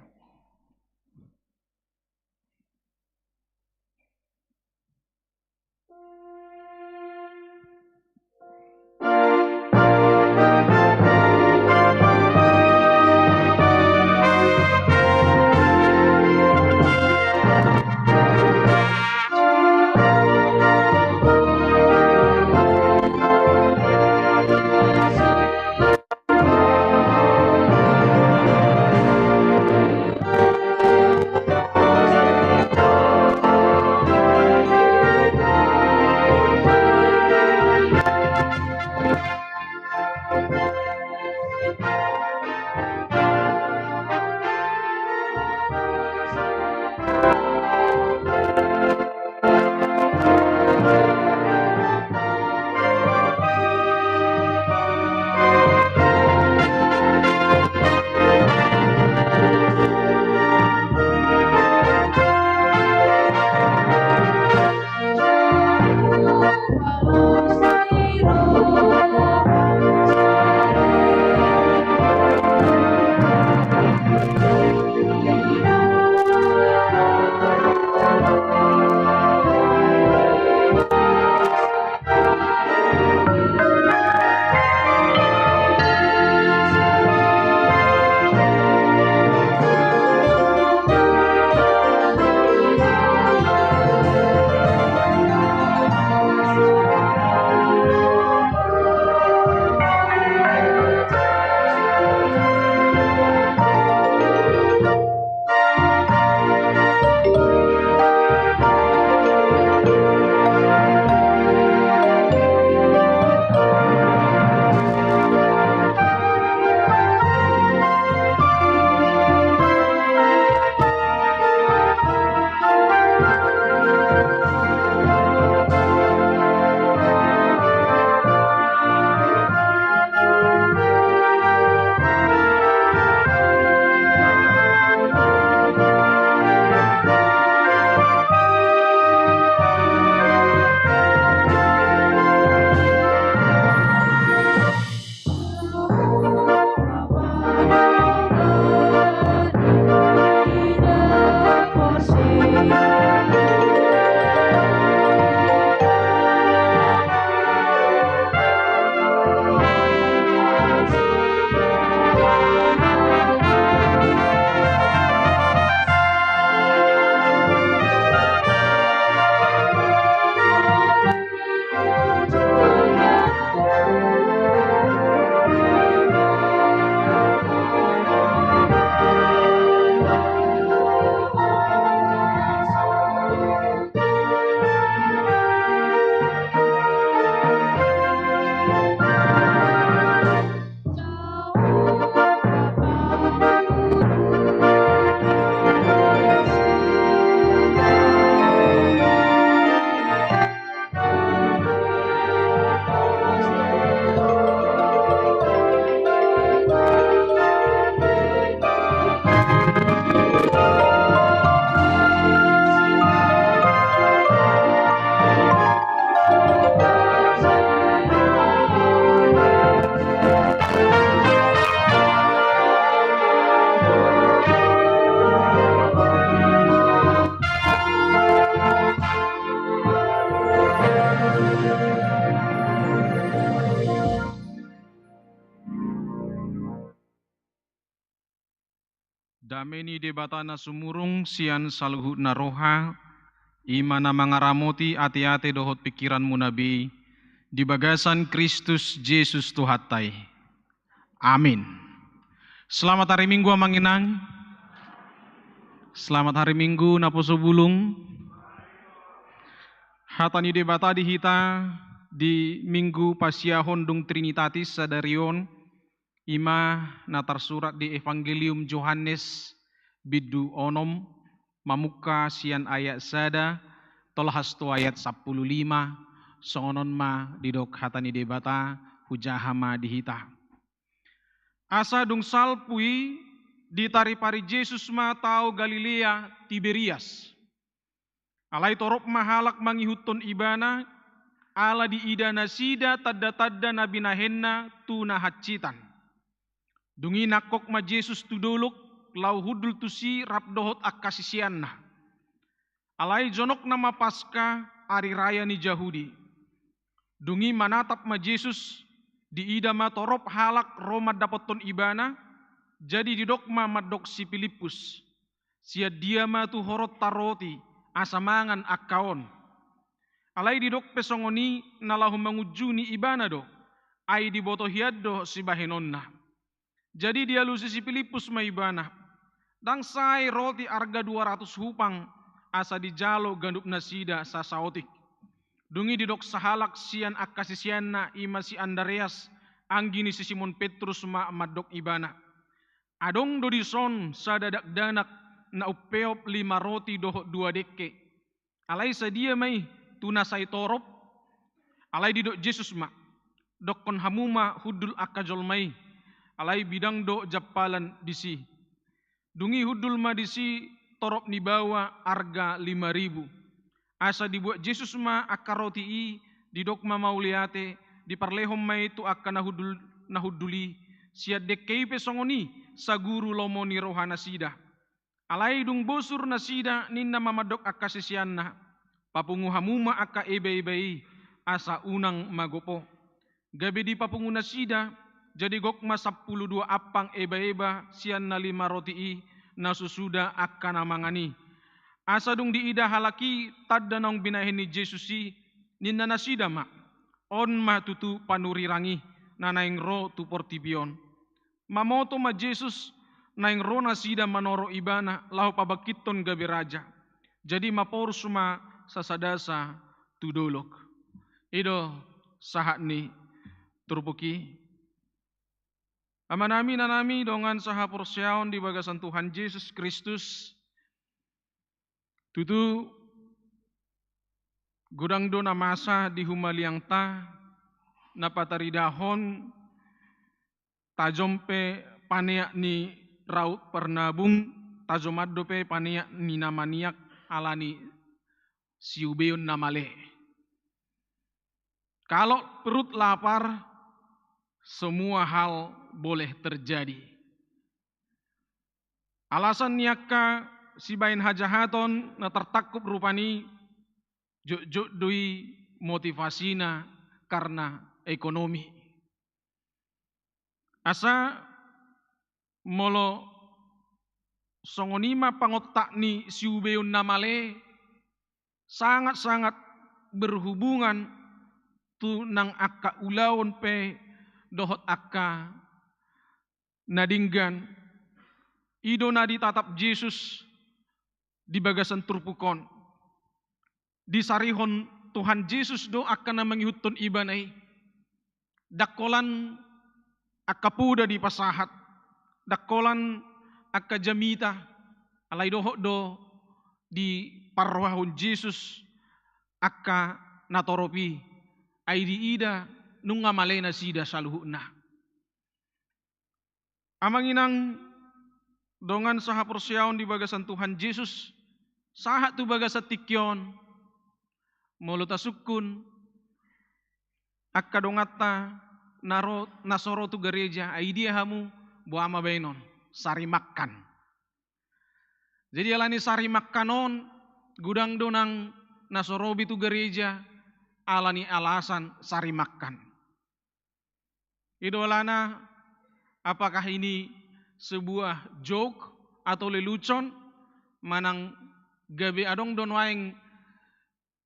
Dame ni Debata na sumurung sian saluhutna roha, i ma na mangaramoti ateate dohot pingkiranmuna be, di bagasan Kristus Jesus Tuhanta i. Amin. Selamat hari Minggu, Amang Inang. Selamat hari Minggu, naposo bulung. Hata ni Debata di hita di Minggu pasiahon dung Trinitatis sadari on, i ma na tarsurat di Evangelium Johannes bindu onom, mamungka sian ayat sada, tolhas tu ayat sampulu lima, songon on ma didok hata ni Debata, hujaha ma di hita. Asa dung salpu i, ditaripari Jesus ma tao Galilea Tiberias. Alai torop ma halak mangihuthon Ibana, ala diida nasida tanda-tanda na binahenNa tu na hansitan. Dung i nangkok ma Jesus tu dolok, laho hundul tusi rap dohot angka siseanna. Alai jonokna ma Paska, ari raya ni Jahudi. Dung i manatap ma Jesus, diida ma torop halak ro mandapothon ibana, jadi didok ma mandok si Pilippus: Sian dia ma tu ho ronta roti, asa mangan angka on? Alai didok pe songon i na laho mangunjuni ibana do, ai diboto hian do sibahenonna. Jadi dialusi si Pilippus ma ibana: Ndang sae roti arga dua ratus hupang, asa dijalo ganup nasida sasaotik? Dung i didok sahalak sian angka siseanna, i ma si Andareas, anggi ni si Simon Petrus, ma mandok ibana: Adong do dison sada dakdanak na umpeop lima roti dohot dua dengke. Alai sadia ma i tu na sai torop? Alai didok Jesus ma: Dokkon hamu ma hundul angka jolma i, alai bidang do jampalan disi. Dung i hundul ma disi torop ni baoa arga lima ribu. Asa dibuat Jesus ma angka roti i, didok ma mauliate, diparlehon ma i tu angka na hundul, na hundul i. Sian dengke i pe songon i, saguru lomo ni rohanasida. Alai dung bosur nasida, ninna ma mandok angka siseanna: Papungu hamu ma angka ebaeba i, asa unang magopo. Gabe dipapungu nasida, jadi gok ma sampulu dua ampang ebaeba sian na lima roti i, na so suda angka na mangan i. Asa dung diida halak i tanda naung binahen ni Jesus i, ninna nasida ma: On ma tutu panurirang i, na naeng ro tu portibi on. Mamoto ma Jesus, naeng ro nasida manoro ibana laho pabangkithon gabe raja. Jadi maporus ma sasadasa tu dolok. I do sahat ni turpuk i. Amanami, inanami, dongan sahaporseaon di bagasan Tuhan Jesus Kristus, tutu godang do na masa di humaliangta, na pataridahon tajom pe paneak ni raut parnabung, tajoman dope paneak ni na maniak ala ni siubeon na male. Kalau perut lapar, semua hal boleh terjadi. Alasan ni angka sibahen hajahaton na tartangkup rupani, jotjot do i motivasina karna ekonomi. Asa molo songon i ma pangontak ni siubeon na male, sangat-sangat berhubungan tu nang angka ulaon pe dohot angka na denggan. I do na ditatap Jesus di bagasan turpuk on. Disarihon Tuhan Jesus do angka na mangihuthon ibana i. Ndang holan angka poda dipasahat, ndang holan angka jamita, alai dohot do diparrohahon Jesus angka na torop i, ai diida nunga male nasida saluhutna. Amang inang dongan sahaporseaon di bagasan Tuhan Jesus, sahat tu bagasan tingki on, molo tasungkun angka donganta na ro, na so ro tu gareja, ai dia hamu, boha ma baenon, sari mangkan. Jadi ala ni sari mangkan on, godang do nang na so ro be tu gareja ala ni alasan sari mangkan. I do alana, apakah ini sebuah joke atau lelucon, manang gabe adong do nuaeng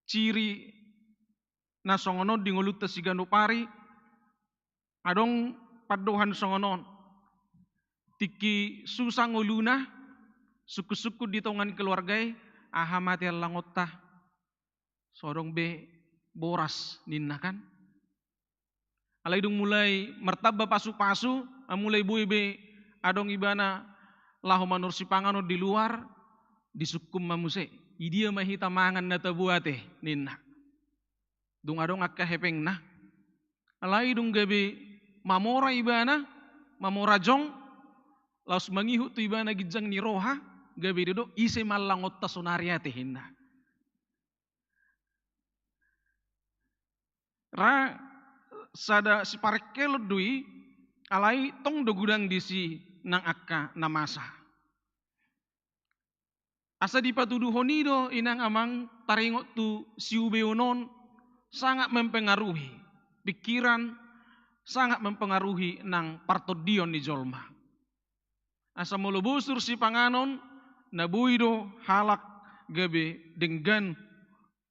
ciri na songon on di ngolunta siganup ari? Adong pandohan songon on. Tingki susa ngoluna, sungkun-sungkun di tonga ni keluarga i, aha ma ate allangonta? So adong be boras, ninna kan. Alai dung mulai martamba pasu-pasu, ah, mulai boi be adong ibana laho manurus sipanganon di luar, disungkun ma muse. I dia ma hita mangan na tabo ate, ninna. Dung adong angka hepengna. Alai dung gabe mamora ibana, mamora jong, laos mangihut tu ibana ginjang ni roha, gabe didok, ise ma allangonta sonari ate, ninna. Ra sada siparengkelon do i, Alai tong do godang disi nang angka na masa. Asa dipatuduhon i do inang amang taringot tu siubeon on, sangat mempengaruhi pikiran, sangat mempengaruhi nang partondion ni jolma. Asa molo bosur sipanganon, na boi do halak gabe denggan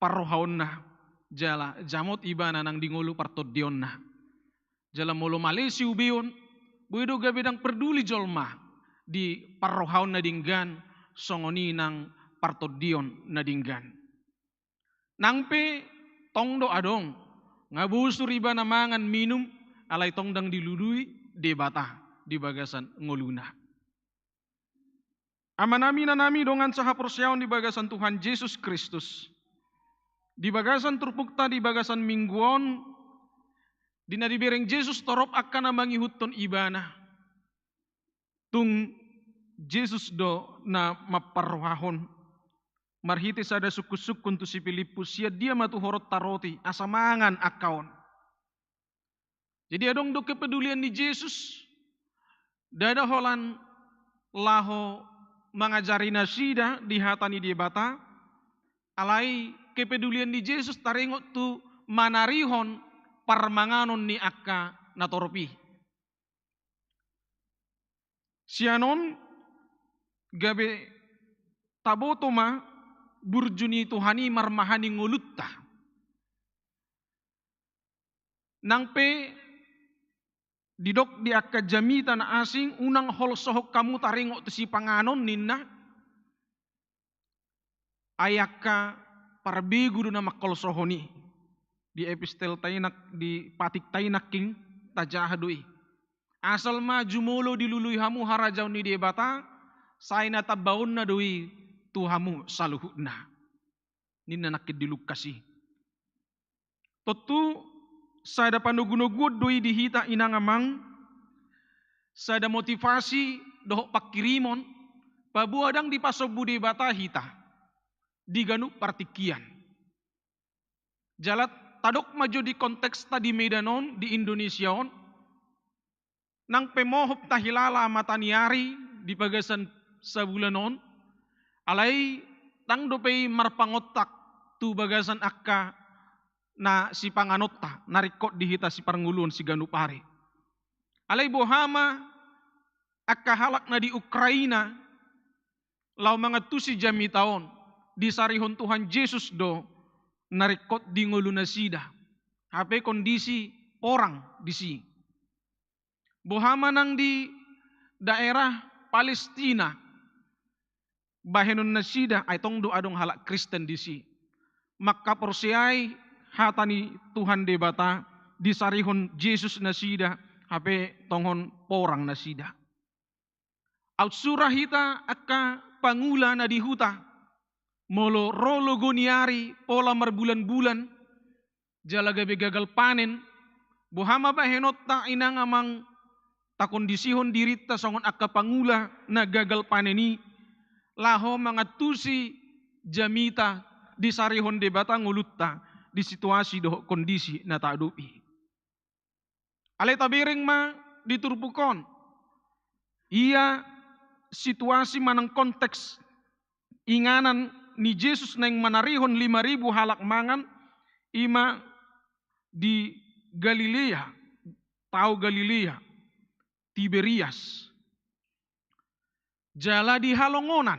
parrohaonna, jala jamot ibana nang di ngolu partondionna. Jala molo male siubeon, boi do gabe ndang parduli jolma di parrohaon na denggan, songon i nang partondion na denggan. Nang pe tong do adong, nga bosur ibana mangan minum, alai tong ndang dilului Debata di bagasan ngoluna. Amanami, inanami, dongan sahaporseaon di bagasan Tuhan Jesus Kristus. Di bagasan turpukta di bagasan minggu on, di na dibereng Jesus torop angka na mangihuthon ibana. Tung Jesus do na mamparrohahon. Marhite sada sungkun-sungkun tu si Pilippus, sian dia ma tuhoronta roti, asa mangan angka on. Jadi adong do kepedulian ni Jesus, ndada holan laho mangajari nasida di hata ni Debata, alai kepedulian ni Jesus taringot tu manarihon parmanganon ni angka na torop i. Sian on gabe taboto ma burju ni Tuhan i marmahani ngolunta. Nang pe didok di angka jamita na asing, unang holsohon hamu taringot tu sipanganon ninna, ai angka parbegu do na mangholsohon i. Di epistel ta i nang, di patik ta i nangkin tajaha do i. Asal ma jumolo dilului hamu harajaon ni Debata, sai na tambaonna do i tu hamu saluhutna. Ninna nangkin di Lukas i. Tontu sada panogunoguon do i di hita inang amang, sada motivasi dohot pangkirimon, paboa ndang dipasombu Debata hita di ganup partingkian. Jala tadok ma jo di konteksta di Medan on, di Indonesia on, nang pe mohop tahilala mata ni ari di bagasan sabulan on, alai ndang dope i marpangontak tu bagasan angka na sipanganonta na ringkot di hita siparngoluon siganup ari. Alai boha ma angka halak na di Ukraina laho mangantusi jamita on, disarihon Tuhan Jesus do na ringkot di ngolunasida. Hape kondisi porang disi. Boha ma nang di daerah Palestina, bahenonnasida, ai tong do adong halak Kristen disi. Mangkaporseai hata ni Tuhan Debata, disarihon Jesus nasida, hape tongon porang nasida. Aut sura hita angka pangula na di huta, molo ro logo ni ari pola marbulan-bulan, jala gabe gagal panen, boha ma bahenonta inang amang takondisihon dirinta songon angka pangula na gagal panen i, laho mangantusi jamita disarihon Debata ngolunta di situasi dohot kondisi na taadopi. Alai tabereng ma di turpuk on. Ia situasi manang konteks inganan ni Jesus naeng manarihon lima ribu halak mangan, ima di Galilea, tao Galilea, Tiberias. Jala di halongonan,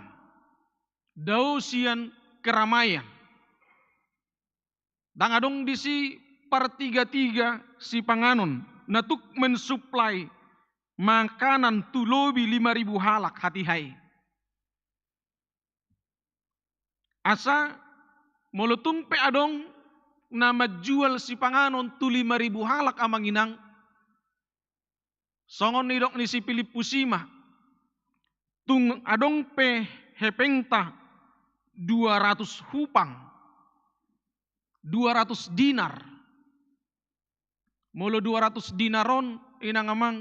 dao sian keramaian. Ndang adong disi partiga-tiga sipanganon na tuk mensuplai makanan tu lobi lima ribu halak hatiha i. Asa molo tung pe adong na manjual sipanganon tu lima ribu halak amang inang, songon nidok ni si Pilippus i ma, tung adong pe hepengta dua ratus hupang, dua ratus dinar. Molo dua ratus dinar on, inang amang,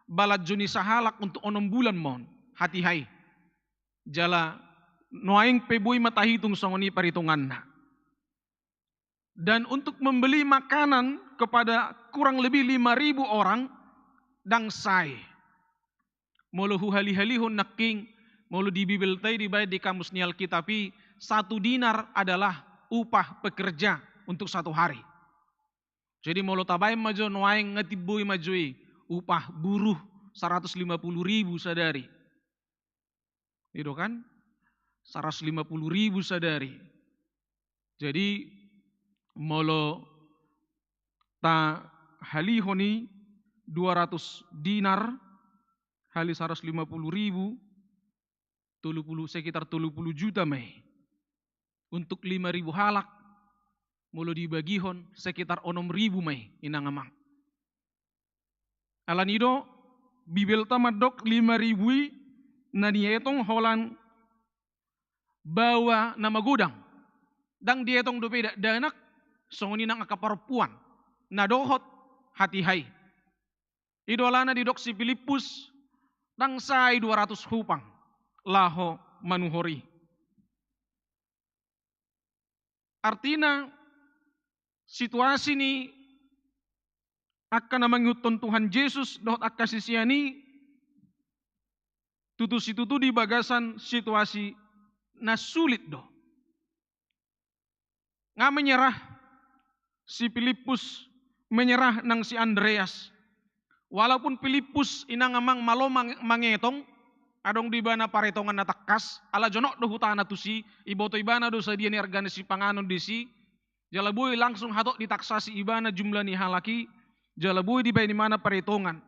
balanjo ni sahalak untuk onom bulan ma on, hatiha i. Jala nuaeng pe boi ma tahitung songon i paritunganna. Dan untuk membeli makanan kepada kurang lebih lima ribu orang, Ndang sae. Molo huhalihalihon nangkin, molo di Bibelta i dibaen di kamus ni Alkitab i, satu dinar adalah upah pekerja untuk satu hari. Jadi molo tabaen ma jo nuaeng, nga timbo i ma jo i upah buruh saratus lima puluh ribu sadari. I do kan? Saratus lima puluh ribu sadari. Jadi molo tahalihon i dua ratus dinar hali saratus lima puluh ribu, tolu puluh, sekitar tolu puluh juta ma i. Untuk lima ribu halak, molo dibagihon, sekitar onom ribu ma i, inang amang. Alani i do, Bibelta mandok lima ribu i na nietong holan baoa na magodang. Ndang dietong dope dakdanak, songon i nang angka parompuan na dohot hatiha i. I do alana didok si Pilippus, ndang sae dua ratus hupang laho manuhor i. Artina, situasi ni angka na mangihuthon Tuhan Jesus dohot angka sisean i, tutu situtu di bagasan situasi na sulit do. Nga menyerah si Pilippus, menyerah nang si Andreas. Walaupun Pilippus, inang amang, malo mang-, mangetong, adong do ibana paretongan na tangkas, ala jonok do hutana tusi, iboto ibana do sadia ni arga ni sipanganon disi, jala boi langsung hatop ditaksasi ibana jumlah ni halak i, jala boi dibaen ibana paretongan.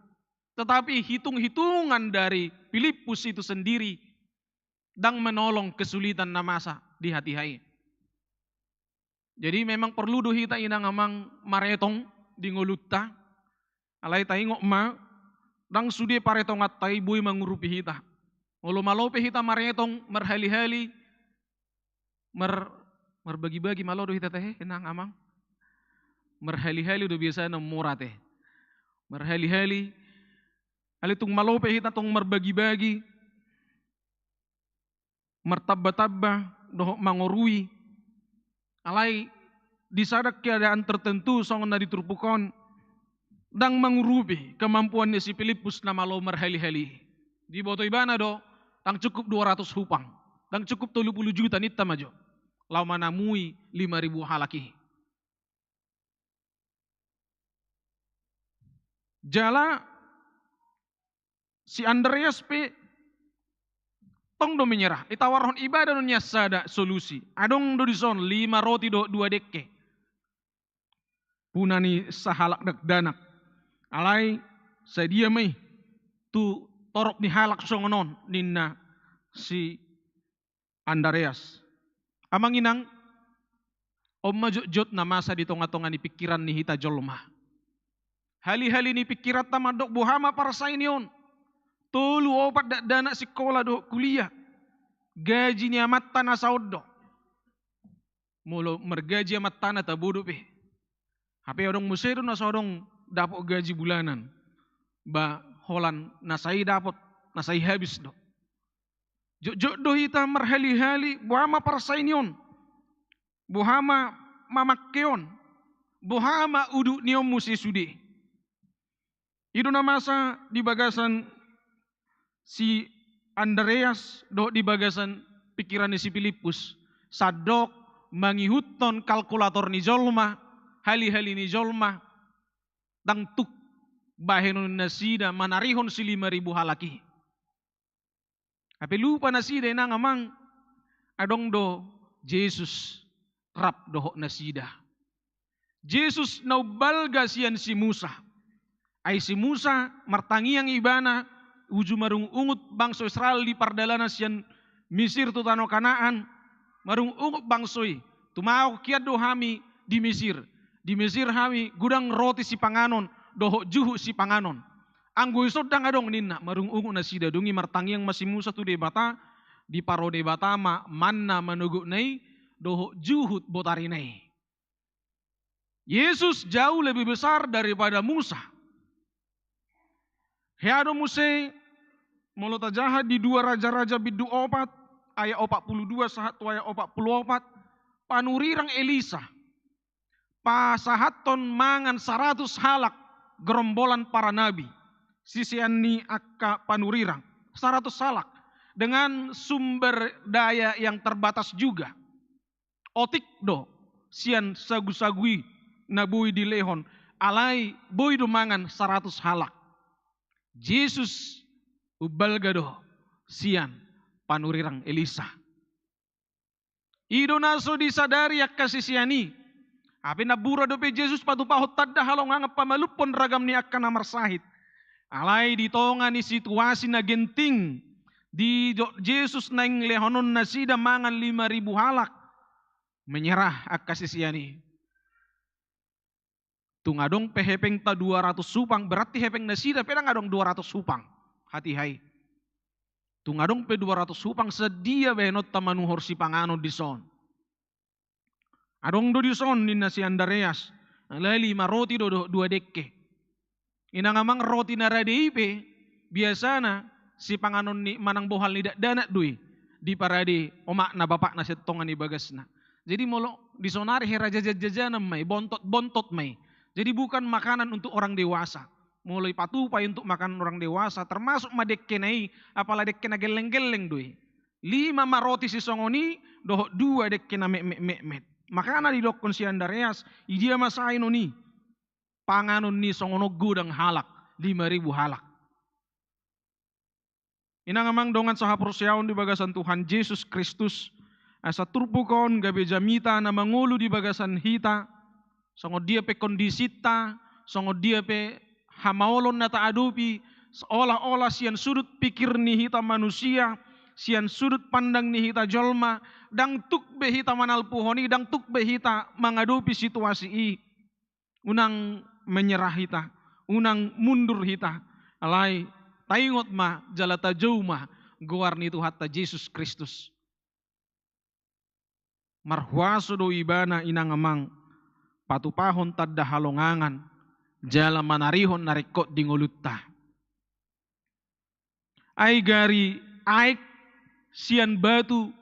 Tetapi hitung-hitungan dari Pilippus itu sendiri ndang menolong kesulitan na masa di hatiha i. Jadi memang porlu do hita, inang amang, maretong di ngolunta. Alai taingot ma, ndang sude paretonganta i boi mangurupi hita. Molo malo pe hita maretong, marhalihali, mar-, marbagibagi, malo do hita tahe, inang amang. Marhalihali do biasana mora tahe. Marhalihali, alai tung malo pe hita tong marbagibagi, martambatamba dohot mangorui. Alai di sada keadaan tertentu songon na di turpuk on, ndang mangurupi kemampuan ni si Pilippus na malo marhalihali. Diboto ibana do, ndang cukup dua ratus hupang, ndang cukup tolu puluh juta ninta ma jo laho manamui lima ribu halak i. Jala si Andreas pe tong do menyerah. Ditawarhon ibana do nian sada solusi. Adong do dison lima roti dohot dua dengke, puna ni sahalak dakdanak. Alai sadia ma i tu torop ni halak songon on, ninna si Andreas. Amang inang, on ma jotjot na masa di tongatonga ni pingkiran ni hita jolma. Halihali ni pingkiranta mandok, boha ma parsai ni on? Tolu opat dakdanak sikola dohot kuliah. Gaji ni amanta na saon do. Molo margaji amantana tabo dope. Hape adong muse do na so adong dapot gaji bulanan. Ba holan na sai dapot, na sai habis do. Jotjot do hita marhalihali, boha ma parsai ni on? Boha ma mamangke on? Boha ma udut ni on muse sude? I do na masa di bagasan si Andreas dohot di bagasan pingkiran ni si Pilippus. Sandok mangihuthon kalkulator ni jolma, halihali ni jolma, ndang tuk bahenon nasida manarihon si lima ribu halak i. Hape lupa nasida, inang amang, adong do Jesus rap dohot nasida. Jesus na umbalga sian si Musa. Ai si Musa martangiang ibana uju marungutungut bangso Israel di pardalanan sian Misir tu tano Kanaan, marungutungut bangso i, tumangkok hian do hami di Misir. Di Misir hami godang roti sipanganon dohot juhut sipanganon. Anggo dison ndang adong ninna, marungutungut nasida. Dung i martangiang ma si Musa tu Debata, diparo Debata ma manna manogotna i dohot juhut botarina i. Yesus jauh lebih besar daripada Musa. Hea do muse, molo tajaha di dua Raja-raja bindu opat, ayat opat puluh dua sahat tu ayat opat puluh opat, panurirang Elisa pasahathon mangan saratus halak gerombolan para nabi. sisean ni angka panurirang, saratus halak, dengan sumber daya yang terbatas juga. Otik do sian sagu-sagu i na boi dilehon, alai boi do mangan saratus halak. Jesus umbalga do sian panurirang Elisa. I do na so disadari angka sisean i. Hape nabbura dope Jesus patupahon tanda halongangan pamalumhon ragam ni angka na marsahit. Alai di tonga ni situasi na genting, didok Jesus naeng lehonon nasida mangan lima ribu halak, menyerah angka sisean i. Tung adong pe hepengta dua ratus hupang, berarti hepeng nasida pe ndang adong dua ratus hupang. Hatiha i. Tung adong pe dua ratus hupang, sadia bahenonta manuhor sipanganon dison? Adong do dison, ninna si Andreas, alai lima roti do dohot dua dengke. Inang amang, roti na rade i pe biasana sipanganon ni manang bohal ni dakdanak do i, diparade omakna bapakna sian tonga ni bagasna. Jadi molo di sonari hera jajan-jajanan ma i, bontot-bontot ma i. Jadi bukan makanan untuk orang dewasa. Molo ipatupa i untuk makanan orang dewasa, termasuk ma dengkena i, apala dengke na gelleng-gelleng do i. Lima ma roti sisongon i, dohot dua dengke na metmet-metmet. Makana didokkon si Andreas, i dia ma sai non i panganon ni songon on godang halak, lima ribu halak. Inang amang dongan sahaporseaon di bagasan Tuhan Jesus Kristus, asa turpuk on gabe jamita na mangolu di bagasan hita, songon dia pe kondisinta, songon dia pe hamaolon na taadopi, seolah-olah sian sudut pikir ni hita manusia, sian sudut pandang ni hita jolma, ndang tuk be hita manalpuhon i, ndang tuk be hita mangadopi situasi i. Unang menyerah hita, unang mundur hita, alai taingot ma jala tajou ma goar ni Tuhanta Jesus Kristus. Marhuaso do Ibana, inang amang, patupahon tanda halongangan jala manarihon na ringkot di ngolunta. Ai gari aek sian batu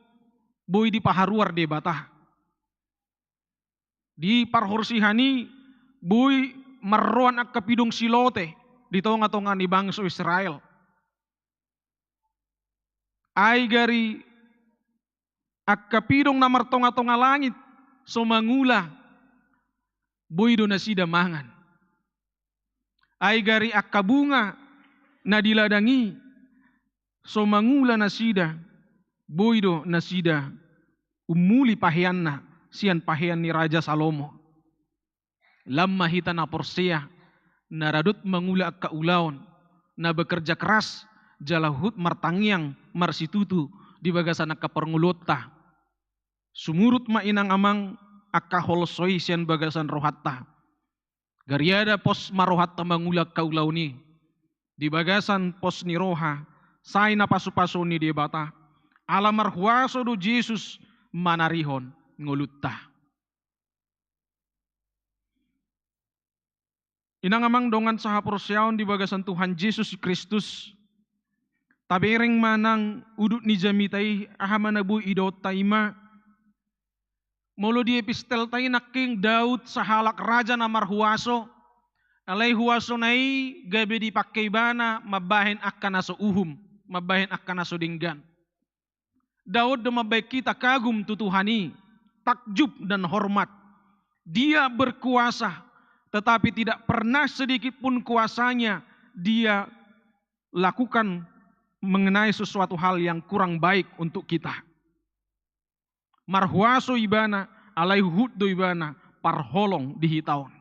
boi dipaharuar Debata. Di parhorsihan i boi marroan angka pidong silote di tonga-tonga ni bangso Israel. Ai gari angka pidong na martonga-tonga langit so mangula, boi do nasida mangan. Ai gari angka bunga na di ladang i so mangula nasida, boi do nasida ummuli paheanna sian pahean ni Raja Salomo. Lam ma hita na porsea, na radot mangula angka ulaon, na bekerja keras, jala huhut martangiang marsitutu di bagasan angka parngoluonta. Sumurut ma, inang amang, angka holso i sian bagasan rohanta. Gariada pos ma rohanta mangula angka ulaon i, di bagasan pos ni roha sai na pasu-pasu ni Debata, ala marhuaso do Jesus manarihon ngolunta. Inang amang dongan sahaporseaon di bagasan Tuhan Jesus Kristus, tabereng ma nang udut ni jamita i, aha ma na boi idaonta i ma. Molo di epistelta i nangkin Daud sahalak raja na marhuaso, alai huasona i gabe dipangke ibana mambahen angka na so uhum, mambahen angka na so denggan. Daud do mambahen hita kagum tu Tuhan i, takjub dan hormat. Dia berkuasa, tetapi tidak pernah sedikit pun kuasanya dia lakukan mengenai sesuatu hal yang kurang baik untuk kita. Marhuaso ibana, alai huhut do ibana parholong di hita on.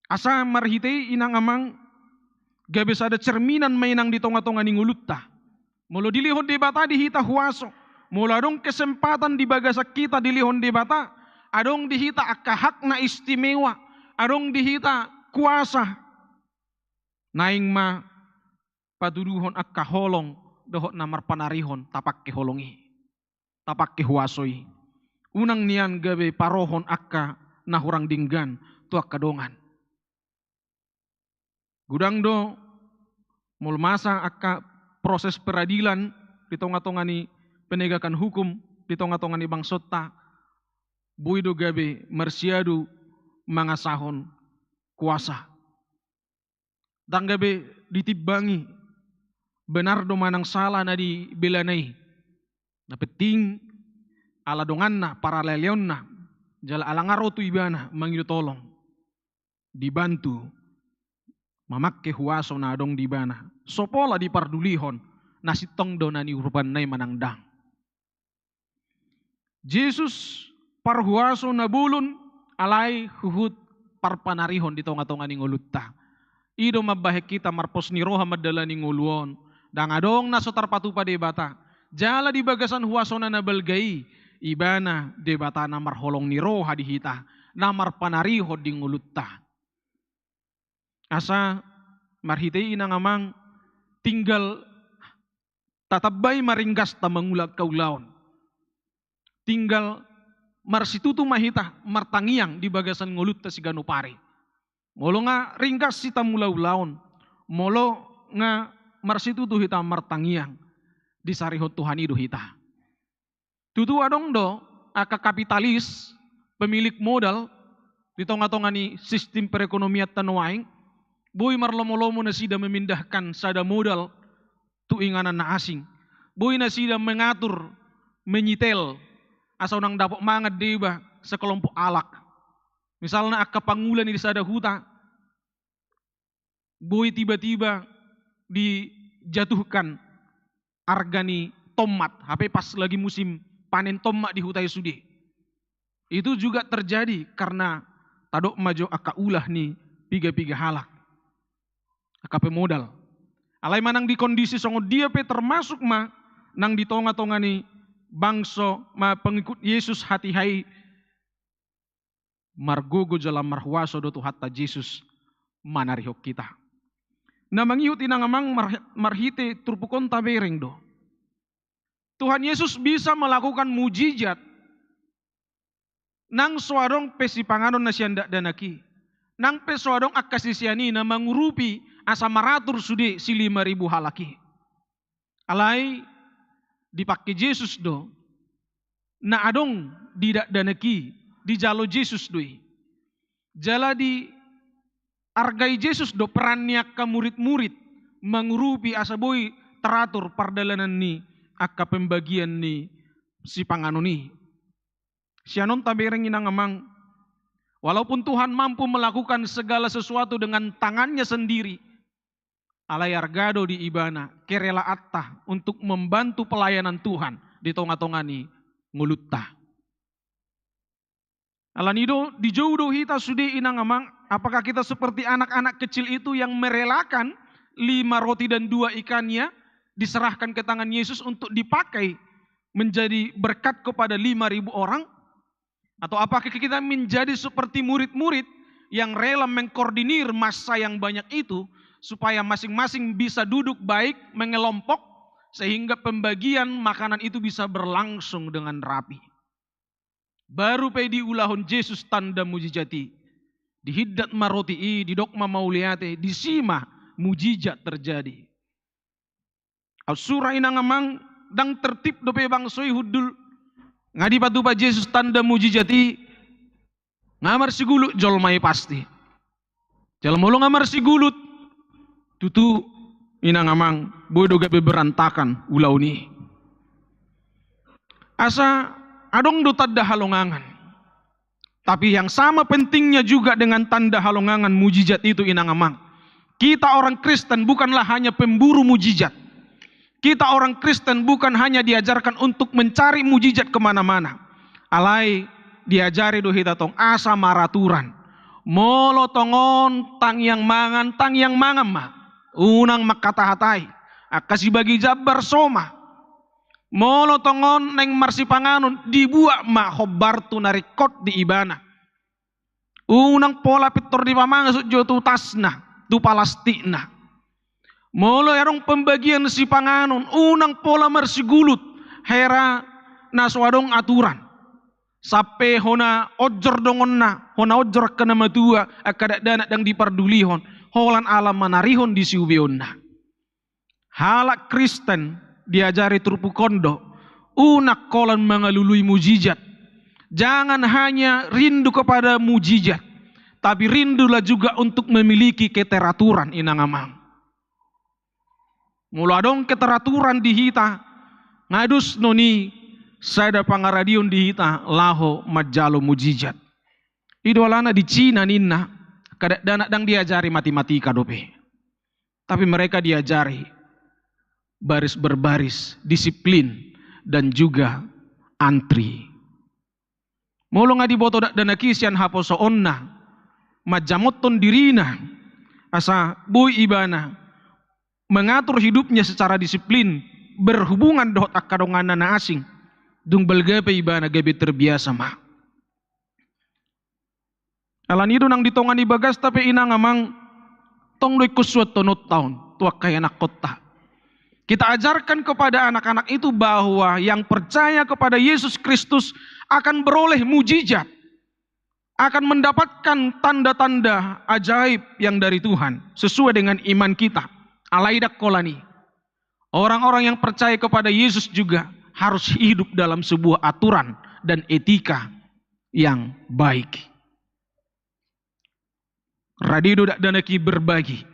Asa marhite i, inang amang, gabe sada cerminan ma inang di tonga-tonga ni ngolunta. Molo dilehon Debata di hita huaso, molo adong kesempatan di bagasan hita dilehon Debata, adong di hita angka hak na istimewa, adong di hita kuasa, naeng ma patuduhon angka holong dohot na marpanarihon tapangke holong i, tapangke huaso i. Unang nian gabe parohon angka na hurang denggan tu angka dongan. Godang do molo masa angka proses peradilan di tonga-tonga ni penegakan hukum, di tonga-tonga ni bangsonta, boi do gabe marsiadu mangasahon kuasa. Ndang gabe ditimbangi benar do manang sala na dibelana i. Na penting ala donganna, paraleonna, jala ala nga ro tu ibana mangido tolong, dibantu mamangke huaso na adong di ibana. So pola dipardulihon na sintong do na niurupanna i manang ndang. Jesus parhuaso na bolon, alai huhut parpanarihon di tonga-tonga ni ngolunta. I do mambahen hita marpos ni roha mandalani ngolu on. Ndang adong na so tarpatupa Debata. Jala di bagasan huasona na balga i, ibana Debata na marholong ni roha di hita, na marpanarihon di ngolunta. Asa marhite i, inang amang, tinggal tatambai ma ringgasta mangula angka ulaon. Tinggal marsitutu ma hita martangiang di bagasan ngolunta siganup ari. Molo nga ringgas hita mangula ulaon, molo nga marsitutu hita martangiang, disarihon Tuhan i do hita. Tutu adong do angka kapitalis, pemilik modal di tonga-tonga ni sistim perekonomianta nuaeng, boi marlomo-lomo nasida memindahkan sada modal tu inganan na asing. Boi nasida mengatur, menyitel, asa unang dapot mangan deba sekelompok halak. Misalna angka pangula ni di sada huta, boi tiba-tiba dijatuhkan arga ni tomat, hape pas lagi musim panen tomat di huta i sude. Itu juga terjadi karena tadok ma jo angka ulah ni piga-piga halak, angka pemodal. Alai manang di kondisi songon dia pe, termasuk ma nang di tonga-tonga ni bangso ma pengikut Yesus hatiha i, margogo jala marhuaso do Tuhanta Jesus manarihon hita. Na mangihut, inang amang, mar-, marhite turpuk on tabereng do, Tuhan Yesus bisa melakukan mujizat nang so adong pe sipanganon na sian dakdanak i, nang pe so adong angka sisean i na mangurupi asa maratur sude silima ribu halak i. Alai dipangke Jesus do na adong di dakdanak i, dijalo Jesus do i. Jala diargai Jesus do peran ni angka murid-murid mangurupi asa boi teratur pardalanan ni angka pembagian ni sipanganon i. Sian on tabereng, inang amang, walaupun Tuhan mampu melakukan segala sesuatu dengan tangannya sendiri, alai arga do di ibana kerelaanta untuk membantu pelayanan Tuhan di tonga-tonga ni ngolunta. Alani do dijou do hita sude, inang amang, apakah kita seperti anak-anak kecil itu yang merelakan lima roti dan dua ikannya diserahkan ke tangan Yesus untuk dipakai menjadi berkat kepada lima ribu orang? Atau apakah kita menjadi seperti murid-murid yang rela mengkoordinir massa yang banyak itu supaya masing-masing bisa duduk baik, mengelompok, sehingga pembagian makanan itu bisa berlangsung dengan rapi? Baru pe diulahon Jesus tanda mujizat i, dihindat ma roti i, didok ma mauliate, disi ma mujizat terjadi. Aut sura, inang amang, ndang tertib dope bangso i hundul. Nga dipatupa Jesus tanda mujizat i, nga marsigulut jolma i pasti. Jala molo nga marsigulut, tutu, inang amang, boi do gabe berantakan ulaon i. Asa adong do tanda halongangan. Tapi yang sama pentingnya juga dengan tanda halongangan mujizat itu, inang amang, kita orang Kristen bukanlah hanya pemburu mujizat. Kita orang Kristen bukan hanya diajarkan untuk mencari mujizat kemana-mana. Alai diajari do hita tong asa maraturan. Molo tongon tangiang mangan, tangiang mangan ma. Unang mangkatahatai. Angka sibagi jambar so ma. Molo tongon naeng marsipanganon, dibuat ma hombar tu na ringkot di ibana. Unang pola pintor dipamangasut jo tu tasna, tu palastikna. Molo adong pembagian sipanganon, unang pola marsigulut hera na so adong aturan. Sampe hona onjor dongonna, hona onjor angka na matua, angka dakdanak ndang dipardulihon, holan ala manarihon di siubeonna. Halak Kristen diajari turpuk on do, unang holan mangalului mujizat. Jangan hanya rindu kepada mujizat, Tapi rindulah juga untuk memiliki keteraturan, inang amang. Molo adong keteraturan di hita, nga dos non i sada pangaradion di hita laho manjalo mujizat. I do alana di Cina ninna, angka dakdanak ndang diajari matematika dope. Tapi mereka diajari baris berbaris, disiplin, dan juga antri. Molo nga diboto dakdanak i sian haposoonna, manjamothon dirina, asa boi ibana mengatur hidupnya secara disiplin, berhubungan dohot angka donganna na asing, dung balga pe ibana gabe terbiasa ma. Alani i do nang di tonga ni bagasta pe, inang amang, tong do ingkon suanhononta on tu angka ianakkonta. Kita ajarkan kepada anak-anak itu bahwa yang percaya kepada Yesus Kristus akan beroleh mujizat, akan mendapatkan tanda-tanda ajaib yang dari Tuhan, sesuai dengan iman kita. Alai ndang holan i. Orang-orang yang percaya kepada Yesus juga harus hidup dalam sebuah aturan dan etika yang baik. Rade do dakdanak i berbagi.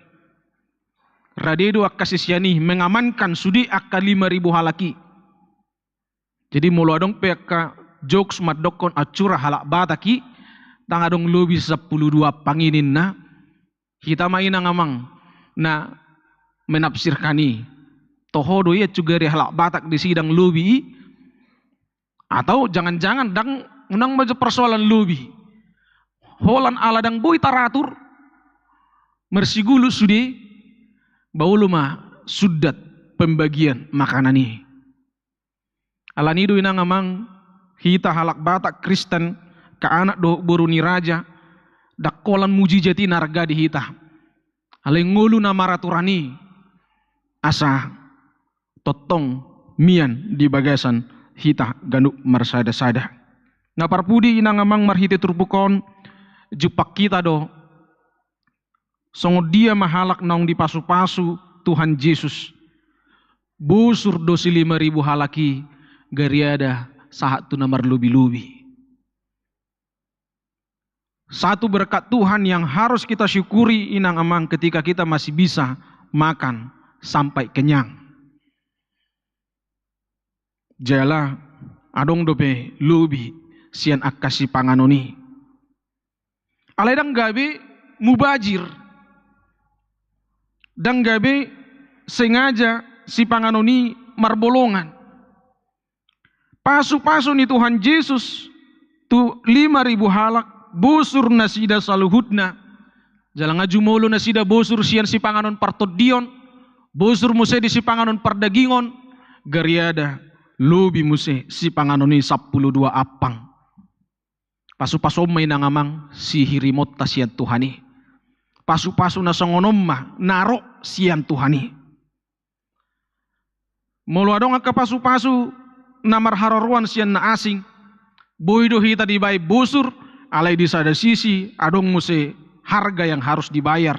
Rade do angka sisean i mengamankan sude angka lima ribu halak i. Jadi molo adong pe angka jokes mandokkon ancura halak Batak i, ndang adong lobi sampulu dua ampang i ninna, hita ma, inang amang, na menafsirkan i. Toho do i, ancur gari halak Batak disi ndang lobi i. Atau jangan-jangan ndang, unang ma jo persoalan lobi. Holan ala ndang boi taratur, marsigulu sude, ba olo ma sundat pembagian makanan i. Alani i do, inang amang, hita halak Batak Kristen, angka anak dohot boru ni raja, ndang holan mujizat i na arga di hita. Alai ngolu na maraturan i, asa tongtong mian di bagasan hita ganup marsada-sada. Na parpudi, inang amang, marhite turpuk on, jumpang hita do songon dia ma halak naung dipasupasu Tuhan Jesus. Bosur do si lima ribu halak i, gariada sahat tu na marlobi-lobi. Satu berkat Tuhan yang harus kita syukuri, inang amang, ketika kita masih bisa makan sampai kenyang. Jala adong dope lobi sian angka sipanganon i. Alai ndang gabe mubazir, ndang gabe sengaja sipanganon i marbolongan. Pasupasu ni Tuhan Jesus tu lima ribu halak, bosur nasida saluhutna. Jala nga jumolo nasida bosur sian sipanganon partondion, bosur muse di sipanganon pardagingon, gariada lobi muse sipanganon i sampulu dua ampang. Pasupasu on ma, inang amang, sihirimonta sian Tuhan i. Pasupasu na songon on ma na ro sian Tuhan i. Molo adong angka pasupasu na marharoroan sian na asing, boi do hita dibaen bosur, alai di sada sisi adong muse harga yang harus dibayar.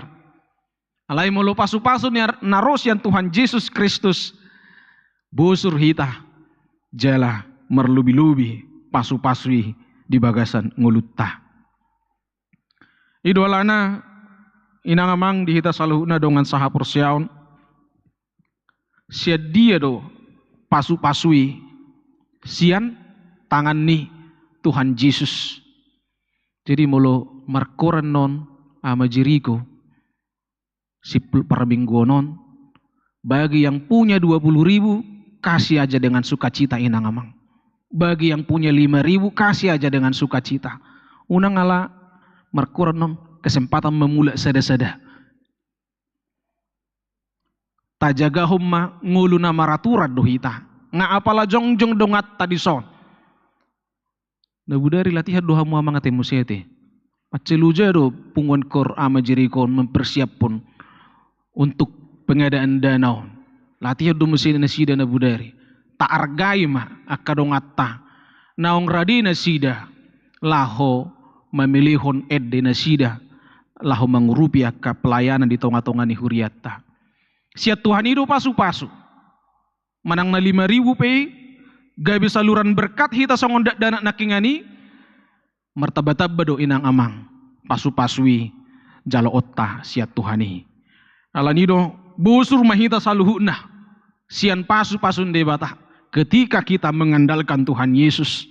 Alai molo pasupasu ni ar-, na ro sian Tuhan Jesus Kristus, bosur hita, jala marlobi-lobi pasupasu i di bagasan ngolunta. I do alana, inang amang, di hita saluhutna dongan sahaporseaon, sian dia do pasupasu i? Sian tangan ni Tuhan Jesus. Jadi molo markoran non Ama Jeriko, simpul parmingguon on, bagi yang punya dua puluh ribu, kasih aja dengan sukacita, inang amang. Bagi yang punya lima ribu, kasih aja dengan sukacita. Unang ala markoran non kesempatan mamulak sada-sada. Tajagahon ma ngolu na maraturan do hita. Nga apala jongjong donganta dison. Na bodari latihan do hamu amang ate muse ate. Mansai loja do punguan kor Ama Jeriko on mempersiaphon untuk pengadaan dana on. Latihan do muse nasida na bodari. Taargai ma angka donganta. Naung rade nasida laho mamelehon ende nasida laho mangurupi angka pelayanan di tonga-tonga ni hurianta. Sian Tuhan i do pasupasu. Manang na lima ribu pe i, gabe saluran berkat hita songon dakdanak nangkiningan i, martamba-tamba do, inang amang. pasu-pasu i jaloonta sian Tuhan i. Alani do, bosur ma hita saluhutna sian pasu-pasu ni Debata ketika kita mengandalkan Tuhan Yesus.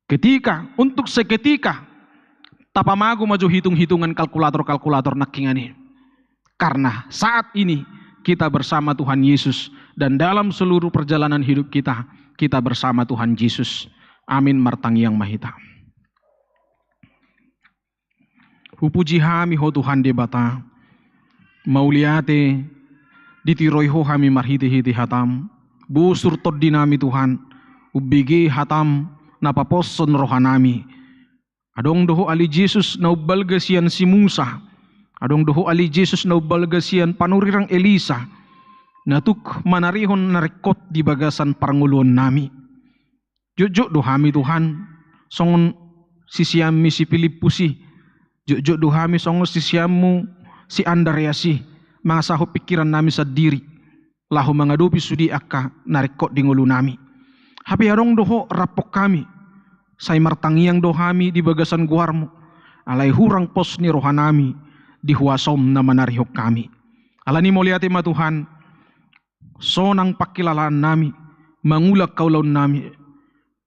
Ketika, untuk seketika, tapamago ma jo hitung-hitungan kalkulator-kalkulator nangkiningan i. Karena saat ini kita bersama Tuhan Yesus, dan dalam seluruh perjalanan hidup kita, kita bersama Tuhan Yesus. Amin. Martangiang ma hita. Hupuji hami Ho Tuhan Debata, mauliate ditiroi Ho hami marhite-hite hataM. Bosur tondinami Tuhan, umbege hataM na paposhon rohanami. Adong do Ho ale Jesus na umbalga sian si Musa, adong do Ho ale Jesus na umbalga sian panurirang Elisa, na tuk manarihon na ringkot di bagasan parngoluonnami. Jotjot do hami Tuhan, songon siseanMi si Pilippus i, jotjot do hami songon siseanMu si Andreas i, mangasahon pingkirannami sandiri laho mangadopi sude angka na ringkot di ngolunami. Hape adong do Ho rap hami, sai martangiang do hami di bagasan goarMu, alai hurang pos ni rohanami di huasaM na manarihon hami. Alani mauliate ma Tuhan, sonang pangkilalaannami, mangula angka ulaonnami.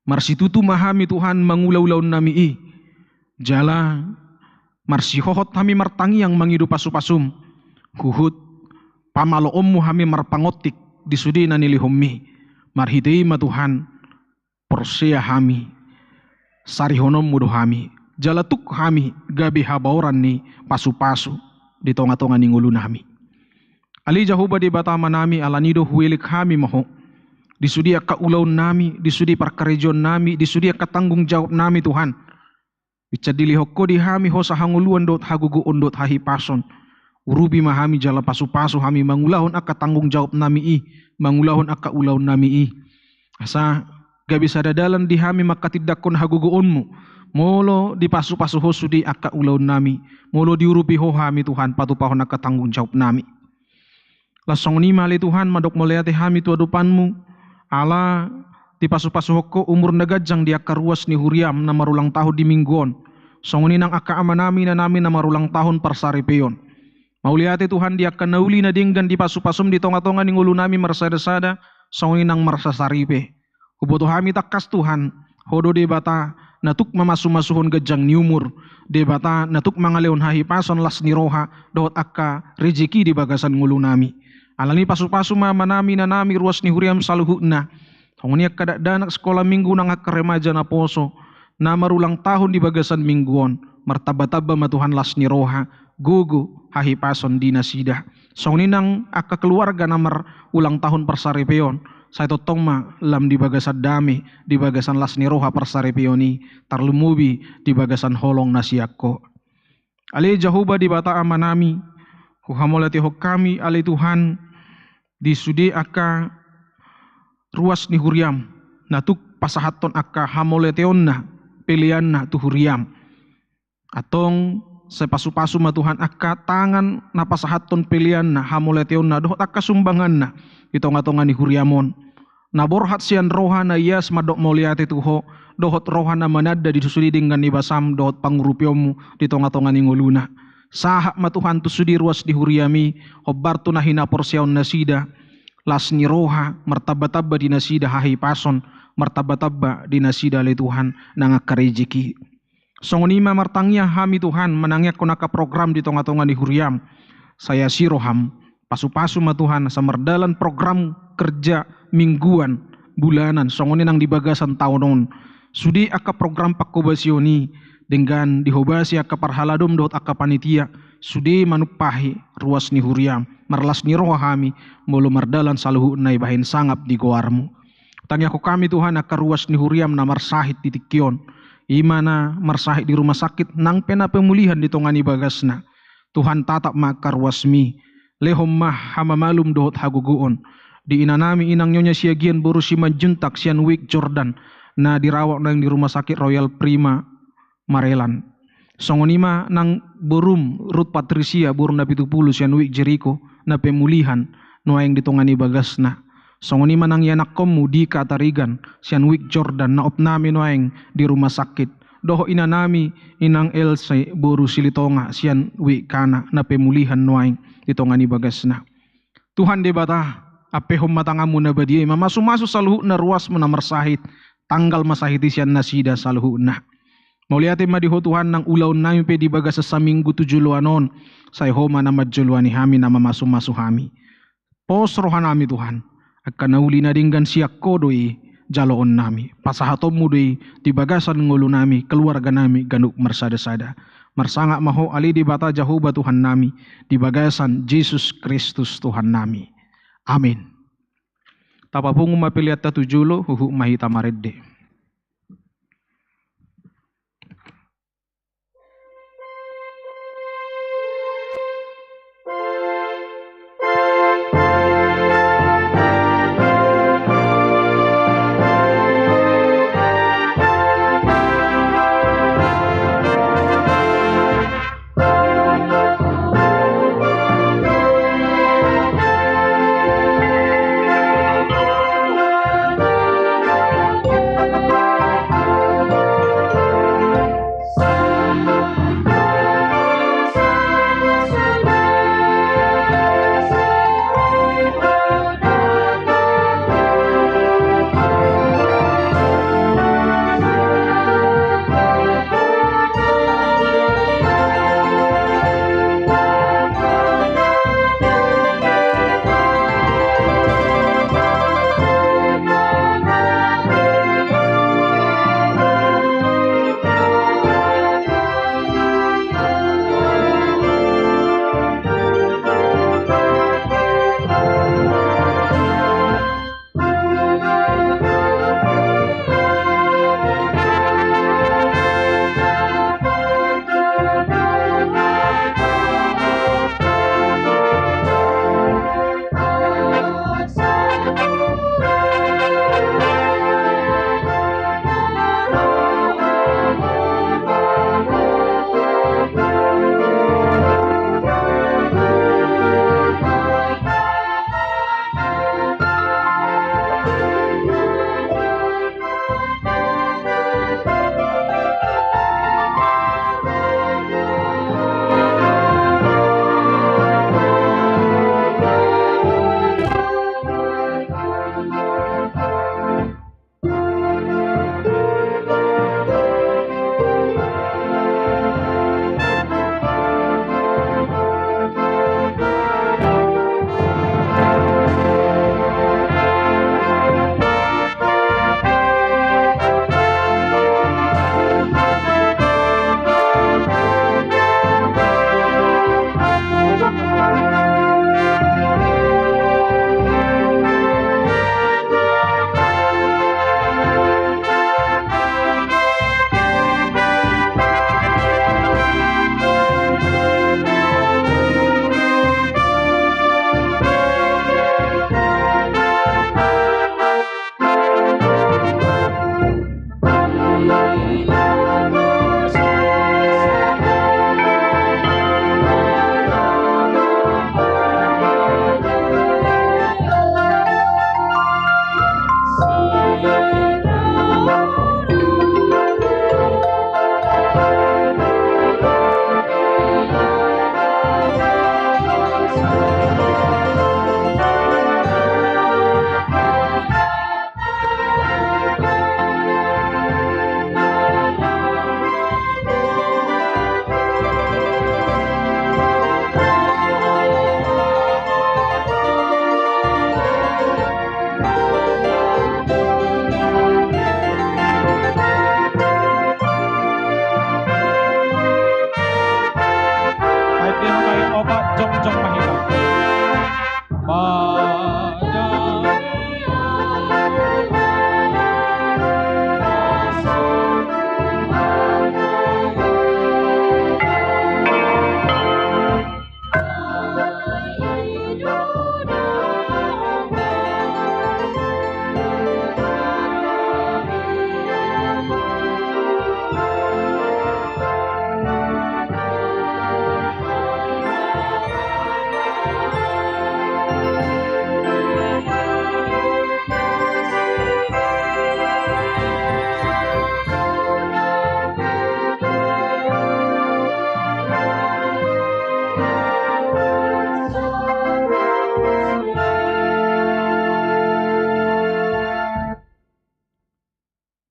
Marsitutu ma hami Tuhan mangula ulaonnami i. Jala marsihohot hami martangiang mangido pasu-pasuM. Huhut pamaloonMu hami marpangontik di sude na nilehonMi. Marhite i ma Tuhan, porsea hami, sarihononMu do hami, jala tuk hami gabe habaoran ni pasu-pasu di tonga-tonga ni ngolunami. Ale Jahowa Debata Amanami, alani do huelek hami ma Ho di sude angka ulaonnami, di sude parkarejoannami, di sude angka tanggung jawabnami Tuhan. Binsan dilehon Ho di hami hosa hangoluan dohot hagogoon dohot hahipason. Urupi ma hami jala pasu-pasu hami mangulahon angka tanggung jawabnami i, mangulahon angka ulaonnami i. Asa gabe sada dalan di hami manghatindanghon hagogoonMu. Molo dipasu-pasu Ho sude angka ulaonnami, molo diurupi Ho hami Tuhan patupahon angka tanggung jawabnami. Laos songon i ma ale Tuhan, mandok mauliate hami tu adopanMu, ala dipasu-pasuhon Ho umur na ganjang di angka ruas ni huriaM na marulang tahun di minggu on. Songon i nang angka amanami inanami na marulang tahun parsaripeon. Mauliate Tuhan di angka na uli na denggan dipasu-pasuM di tonga-tonga ni ngolunami marsada-sada, songon i nang marsasaripe. Huboto hami tangkas Tuhan, Ho do Debata na tuk mamasu-masuhon ganjang ni umur, Debata na tuk mangalehon hahipason, las ni roha dohot angka rejeki di bagasan ngolunami. Alani pasu-pasu ma amanami inanami ruas ni huriaM saluhutna. Songon i angka dakdanak sikola minggu nang angka remaja naposo na marulang tahun di bagasan minggu on, martamba-tamba ma Tuhan las ni roha, gogo, hahipason di nasida. Songon i nang angka keluarga na marulang tahun parsaripeon, sai tongtong ma lam di bagasan dame, di bagasan las ni roha parsaripeon i, tarlumobi di bagasan holong na sian Ho. Ale Jahowa Debata Amanami, huhamauliatehon hami ale Tuhan, di sude angka ruas ni huriaM na tuk pasahathon angka hamauliateonna, peleanna tu huriaM. Antong sai pasu-pasu ma Tuhan angka tangan na pasahathon peleanna, hamauliateonna dohot angka sumbanganna di tonga-tonga ni huriaM on. Na borhat sian roha na ias mandok mauliate tu Ho, dohot roha na mananda di sude denggan ni basaM dohot pangurupionMu di tonga-tonga ni ngoluna. Sahat ma Tuhan tu sude ruas ni huriaM i, hombar tu na hinaporseaon nasida, las ni roha, martamba-tamba di nasida hahipason, martamba-tamba di nasida ale Tuhan nang angka rejeki. Songon i ma martangiang hami Tuhan, manangiangkon angka program di tonga-tonga ni huriaM. Sai asi rohaM, pasu-pasu ma Tuhan, asa mardalan program kerja mingguan, bulanan, songon i nang di bagasan taon on. Sude angka program panghobasion i, denggan dihobasi angka parhaladoM dohot angka panitia, sude manumpahi ruas ni huriaM, marlas ni roha hami, molo mardalan saluhutna i bahen sangap di goarMu. Tangiangkon hami Tuhan angka ruas ni huriaM na marsahit di tingki on. I ma na marsahit di rumah sakit, nang pe na pemulihan di tonga ni bagasna. Tuhan, tatap ma angka ruasMi. Lehon ma hamamalum dohot hagogoon. Di inanami inang Nyonya Siagian boru Simanjuntak sian Wake Jordan, na dirawat nuaeng di rumah sakit Royal Prima Marelan. Songon i ma nang boruM Ruth Patricia boru Napitupulu sian Wake Jeriko na pemulihan nuaeng di tonga ni bagasna. Songon i ma nang ianakkonMu Dika Tarigan sian Wake Jordan na opnami nuaeng di rumah sakit. dohot inanami, inang Else boru Silitonga sian W K na, na pemulihan nuaeng di tonga ni bagasna. Tuhan Debata, ampehon ma tanganmu na badia i mamasumasu saluhutna ruasmu na marsahit, tanggal ma sahit i sian nasida saluhutna. Mauliate ma di Ho Tuhan, nang ulaonnami pe di bagasan saminggu tu joloan on, sai Ho ma na manjoloani hami, na mamasumasu hami. Pos rohanami Tuhan, angka na uli na denggan sian Ho do i jaloonnami. Pasahatonmu do i di bagasan ngolunami, keluarganami ganup marsadasada. Marsangap ma Ho ale Debata Jahowa Tuhannami, di bagasan Jesus Kristus Tuhannami. Amin. Tapapungu ma peleanta tu jolo, huhut ma hita marende.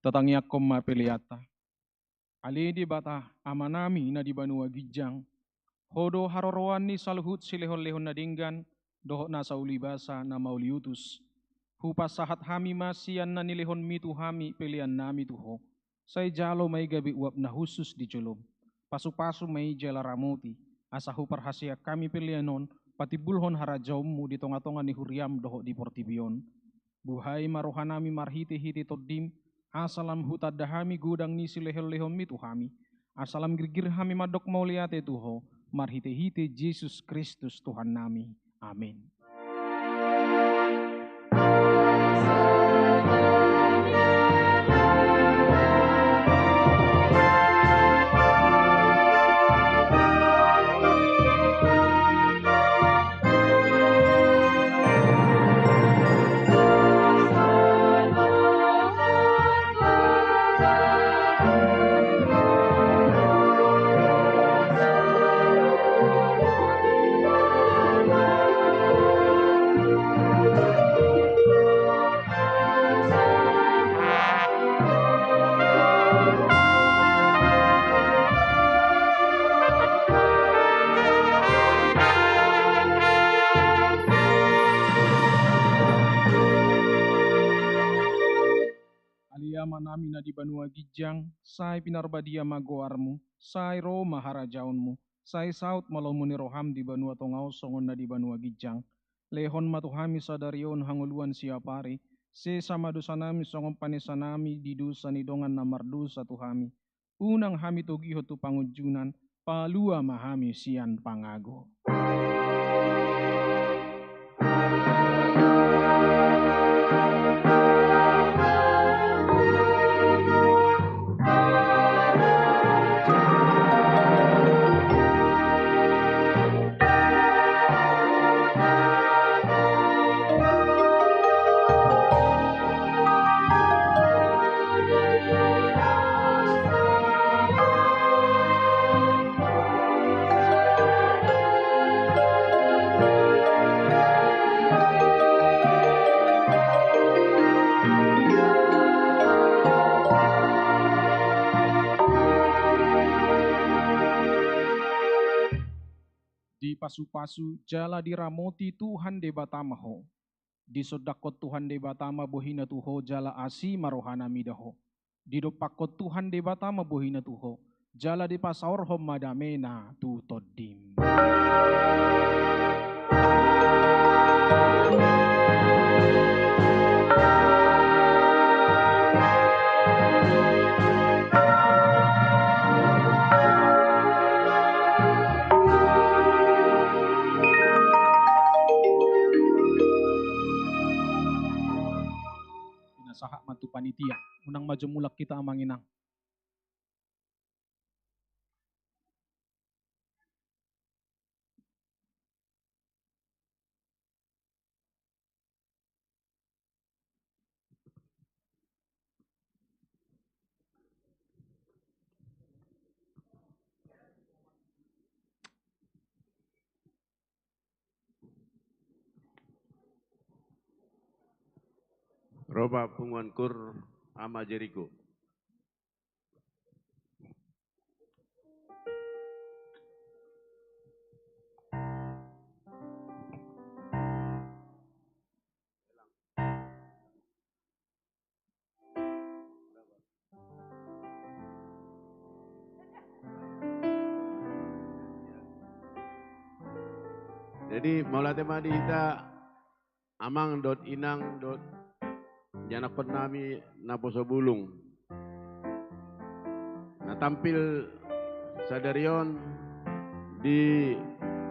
Tatangiangkon ma peleanta. Ale Debata, Amanami na di banua ginjang, Ho do haroroan ni saluhut silehonlehon na denggan dohot na saulibasa na mauliutus. Hupasahat hami ma sian na nilehonMi tu hami peleannami tu Ho. Sai jalo ma i gabe uap na hushus di jolom. Pasupasu ma i jala ramoti, asa huparhaseang hami pelean on patimbulhon harajaonMu di tongatonga ni huriaM dohot di portibi on. Buhai ma rohanami marhitehite TondiM, asa lam hutanda hami godang ni silehonlehonMi tu hami, asa lam girgir hami mandok mauliate tu Ho, marhitehite Jesus Kristus Tuhannami. Amen. Ale Amanami na di banua ginjang, sai pinarbadia ma goarMu, sai ro ma harajaonMu, sai saut ma lomo ni rohaM di banua tonga on songon na di banua ginjang. Lehon ma tu hami sadari on hangoluan siapari, sesa ma dosanami songon panesanami di dosa ni dongan na mardosa tu hami. Unang hami togihon tu pangunjunan, palua ma hami sian pangago. Dipasupasu jala diramoti Tuhan Debata ma ho. Disondangkon Tuhan Debata ma bohiNa tu ho jala asi ma rohaNa mida ho. Didompakkon Tuhan Debata ma bohiNa tu ho, jala dipasaorhon ma dameNa tu tondim. Pinasahat ma tu panitia. Unang ma jo mulak hita, Amang Inang. Ro ma punguan kur Ama Jeriko. Jadi, mauliate ma di hita, Amang dohot Inang dohot ianakkonnami naposo bulung. Na tampil sadari on di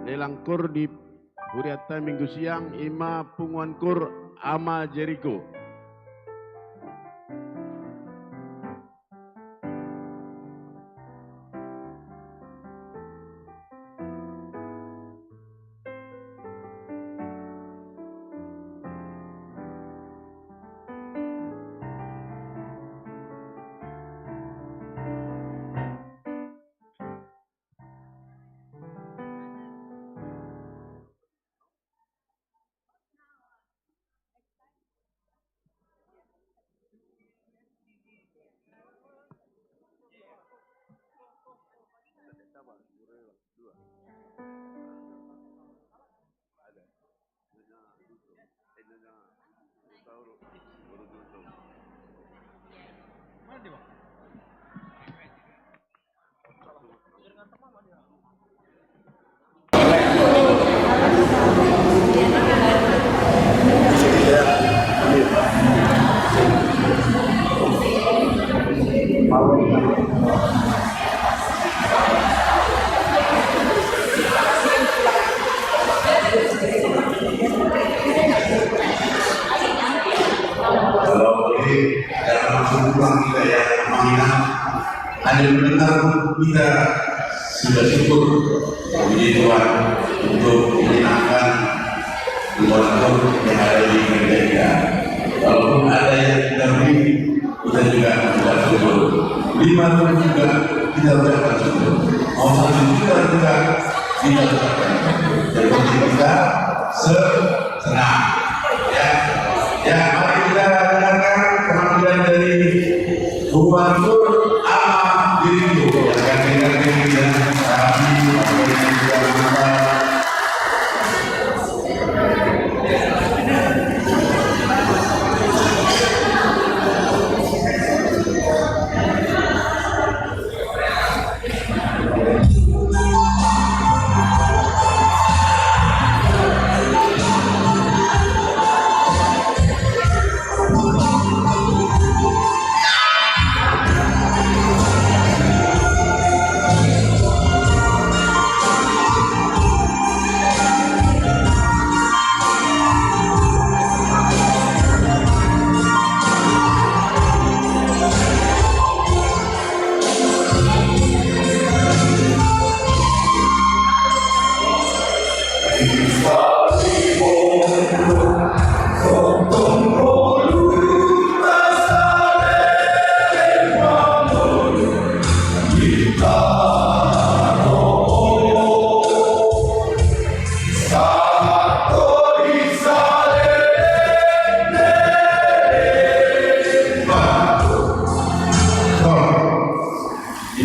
lelang kur di hurianta Minggu siang, i ma punguan kur Ama Jeriko. Kalau boleh, ada masuk uang kita ya, Amang Inang. Ada benar kita sudah syukur, puji Tuhan, untuk menyenangkan Tuhan yang ada di gereja kita. Walaupun ada yang kita beri, kita juga sudah syukur. Lima puluh juga kita ucapkan syukur. Mau satu juta juga kita ucapkan syukur. Yang penting kita se- Senang. Ya. Ya, mari kita dengarkan penampilan dari Gubernur Ama Diriku. Yang akan dengarkan ya, kami, Bapak Ibu, Bapak.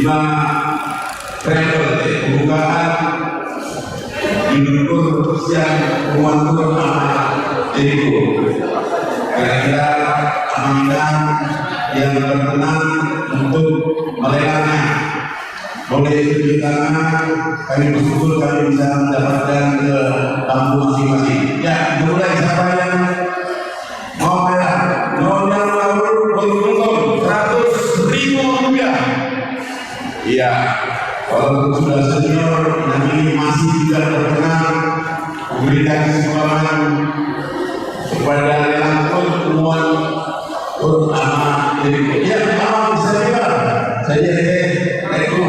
Ima travel, eh, pembukaan di Gubernur sian Gubernur Ama Diriku. Kira-kira Amang Inang yang berkenan untuk melelangnya. Boleh tunjuk tangan, kami bersyukur kami bisa mendapatkan ke bangku masing-masing. Ya, dimulai siapa yang mau merah? Nyonya Laur Boluntong, seratus ribu rupiah. Iya, walaupun sudah senior, namun masih juga berkenan memberikan sumbangan kepada lelang pengumuman. Terutama, jadi, ya, memang bisa juga. Saya, eh, itu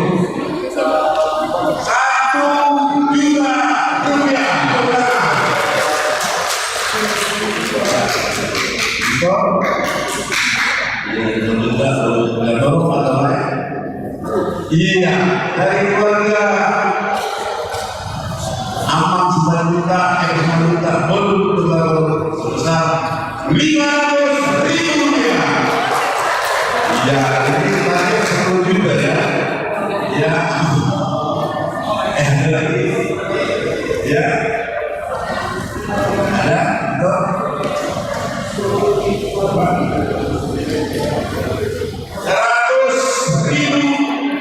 satu juta rupiah. Betul? Ya, satu juta, satu juta, atau lain. Iya, dari keluarga Amang Simanjuntak, Eko Simanjuntak, Bolu Tunggal sebesar lima ratus ribu rupiah. Iya, jadi terakhir sepuluh juta ya. Ya. Eh, ada lagi? Ya. Ada? Betul? Seratus ribu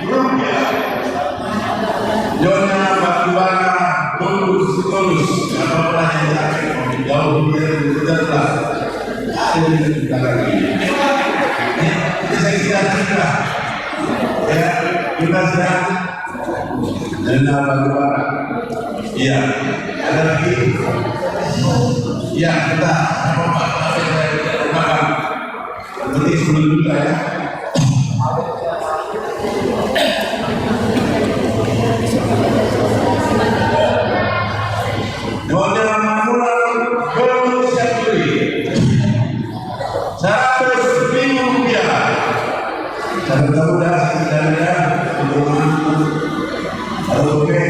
rupiah. Nyonya Batubara Tulus, Tulus, apa pernah yang sakit? Jauh dia berjalan. Ada di belakang ini. Ini saya kira sudah. Ya, kita sudah. Nyonya Batubara. Iya. Ada lagi? Iya, kita. Apa, Pak? Apa yang saya katakan? Jadi sepuluh juta ya. Model Mangular Gubernur Sianturi. Seratus ribu rupiah. Saya tahu dah, saya tidak ada. Untuk mana? Oke,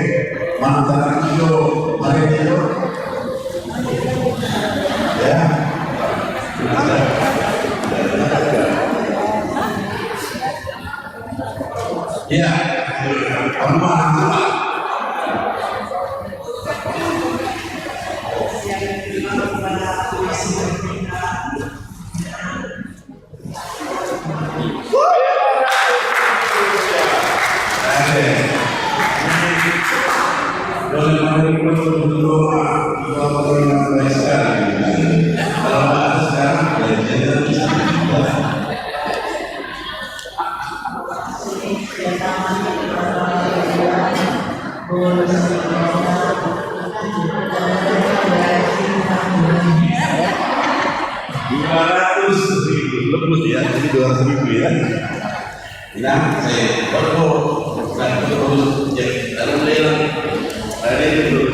mantan itu, hari itu. Ya. Ya. Aman. Belum ya, jadi dua ratus ribu ya. Nah, saya baru mau, nah, terus, ya, lalu lelang. Nah, ini dulu.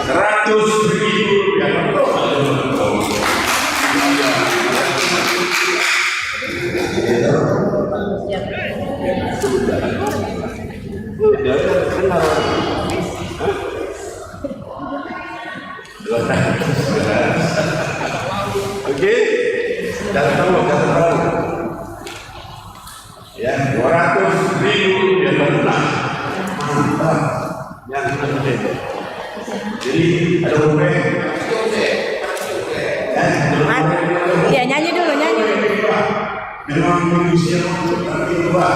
Seratus ribu rupiah. Benar. Oke, datang lo, datang lo. Ya, dua ratus ribu rupiah, mantap. Mantap. Yang penting. Jadi, ada uang. Ya, ada uang. Iya, nyanyi dulu, nyanyi dulu. Memang manusia, tapi lupa.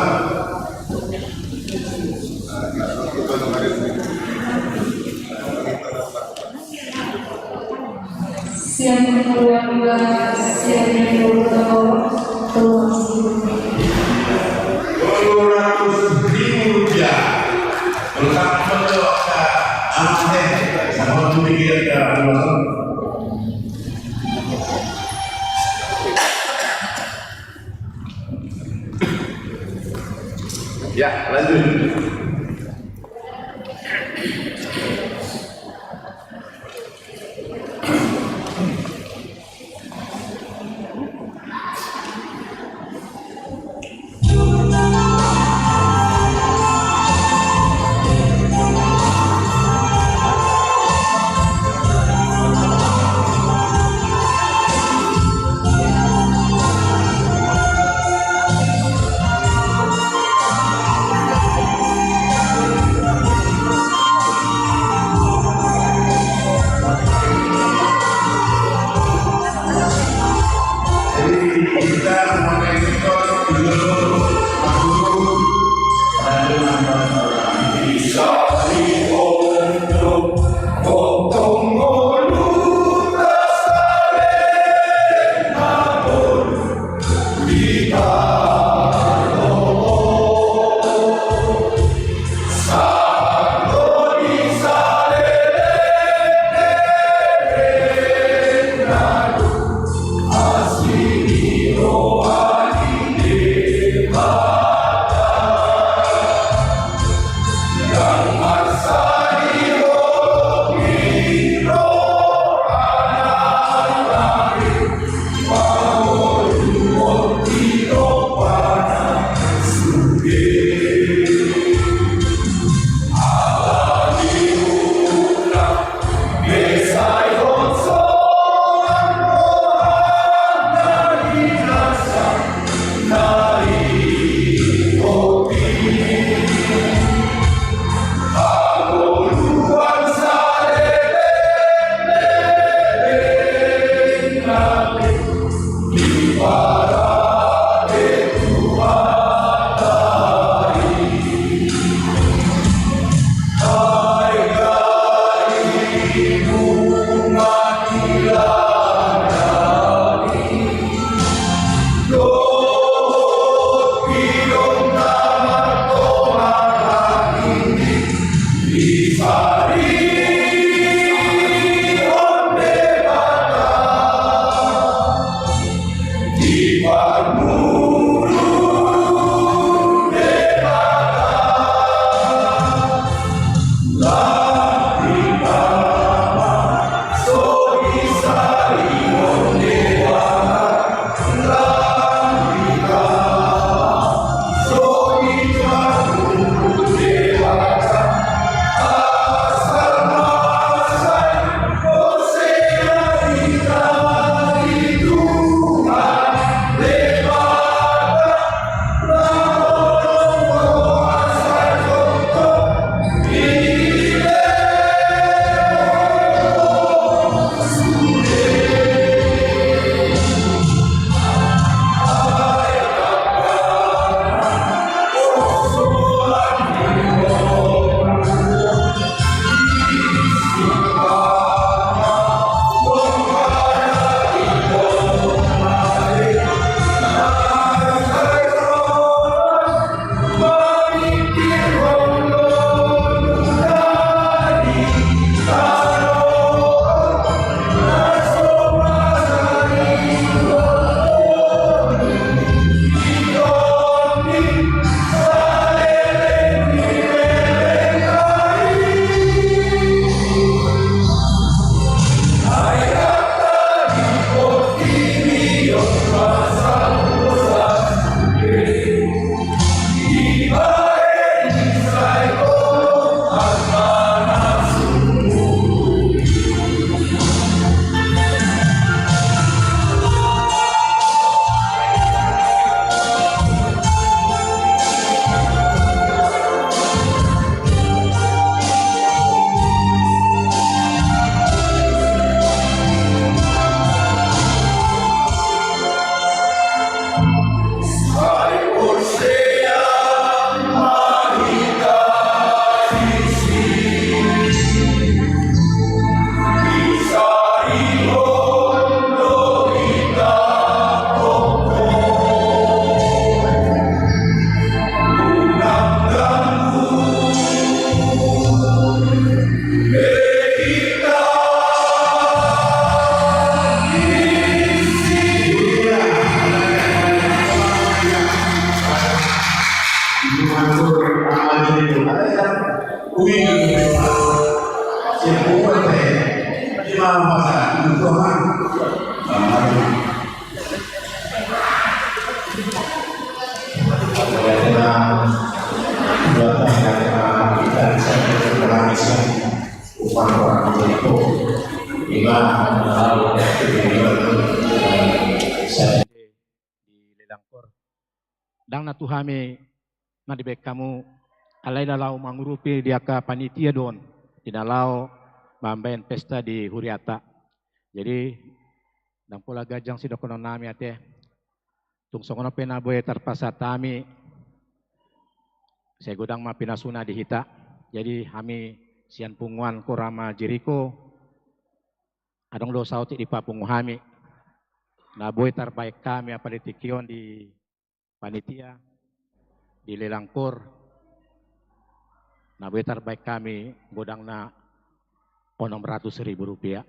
Siap, keluarga, siap, keluarga. Tolu ratus ribu rupiah. Kalau tak menjawab, sama deh, sama tuh mikir, ya. Ya, lanjut. Upah orang tua itu, ima, kalau, di Lelangkor. Ndang na tu hami na dibaen hamu, alai na laho mangurupi di angka panitia do on, di na laho mambaen pesta di huriata. Jadi, ndang pola ganjang sidohonon nami ate. Tung songon on pe na boi tarpasahat hami, sai godang ma pinasuna di hita. Jadi hami sian punguan Kur Ama Jeriko, adong do saotik dipapungu hami. Na boi tarbaen hami apala di tingki on di panitia, di Lelangkor, na boi tarbaen hami godangna onom ratus ribu rupiah.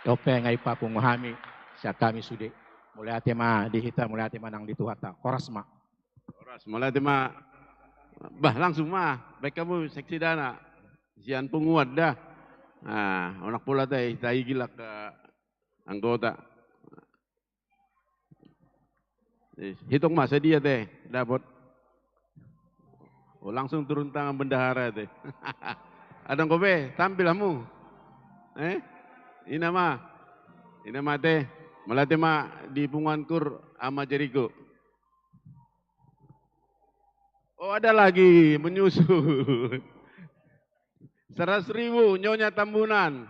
Oke, nga dipapungu hami, sian hami sude. Mauliate ma di hita, mauliate ma nang di Tuhanta. Horas ma. Horas, mauliate ma. Bah, langsung ma baen hamu seksidana. Sian punguan da. Nah, unang pola ate, hita igil angka anggota. Eh, hitong ma, sadia ate, dapot. Oh, langsung turun tangan bendahara ate. Adong dope, tampil hamu. Eh? Ina ma. Ina ma ate. Mauliate ma di punguan Kur Ama Jeriko. Oh, ada lagi menyusul. Seratus ribu, Nyonya Tambunan.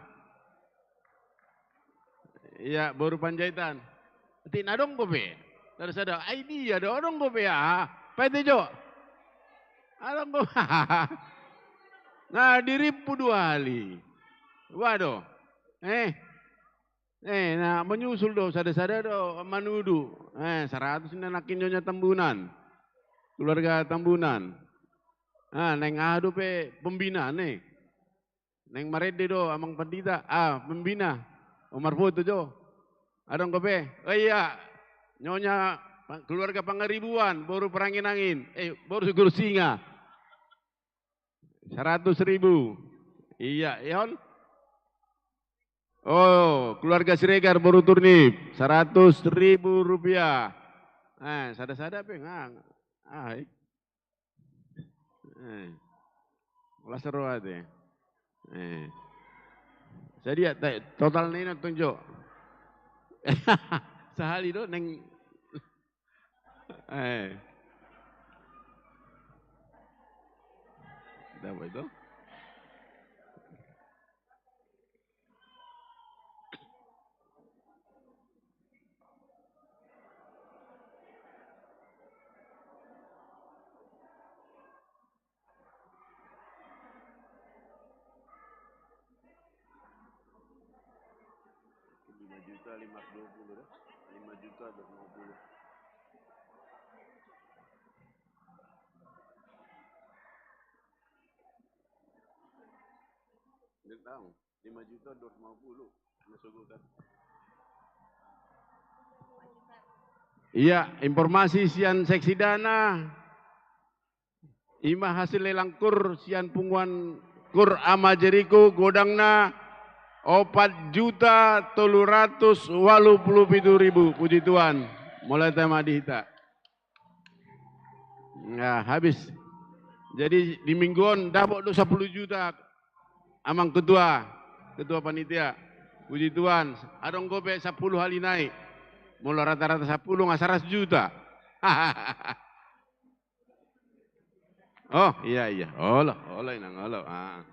Iya, boru Panjaitan. Ate, na adong dope. Sada-sada, ai dia do, adong dope, ah. Paete jo. Adong dope. Nah, dirimpu dua hali. Waduh. Eh. Eh, na menyusul do, sada-sada do manudu. Eh, seratus na nangkin Nyonya Tambunan. Keluarga Tambunan. Ah, naeng aha dope pembina, ne. Naeng marende do Amang Pandita, ah, pembina. Oh, marfoto jo. Adong dope. Oh iya. Nyonya pa-, keluarga Pangaribuan, boru Peranginangin. Eh, boru Segorsinga. Seratus ribu. Iya, Yon. Oh, keluarga Siregar, boru Turnip, seratus ribu rupiah. Eh, sada-sada pe nga. Ah, eh. Eh. Las roa ate. Eh. Sadia, ta-, total na i nantong jo. Sahali do, neng. Eh. Dapot itu. Lima juta lima ratus dua puluh dah. Lima juta dua ratus lima puluh. Dia tahu. Lima juta dua ratus lima puluh. Masuk kan? Iya, informasi sian seksidana. Ima hasil lelang kur sian punguan Kur Ama Jeriko, godangna opat juta tolu ratus walu pulu pitu ribu. Puji Tuhan. Mauliate ma di hita. Nah, habis. Jadi di minggu on dapot do sapulu juta, Amang Ketua, Ketua Panitia. Puji Tuhan, adong dope sapulu hali nai. Molo rata-rata sapulu, nga saratus juta. Oh, iya, iya. Olo, olo, Inang, olo. Ah.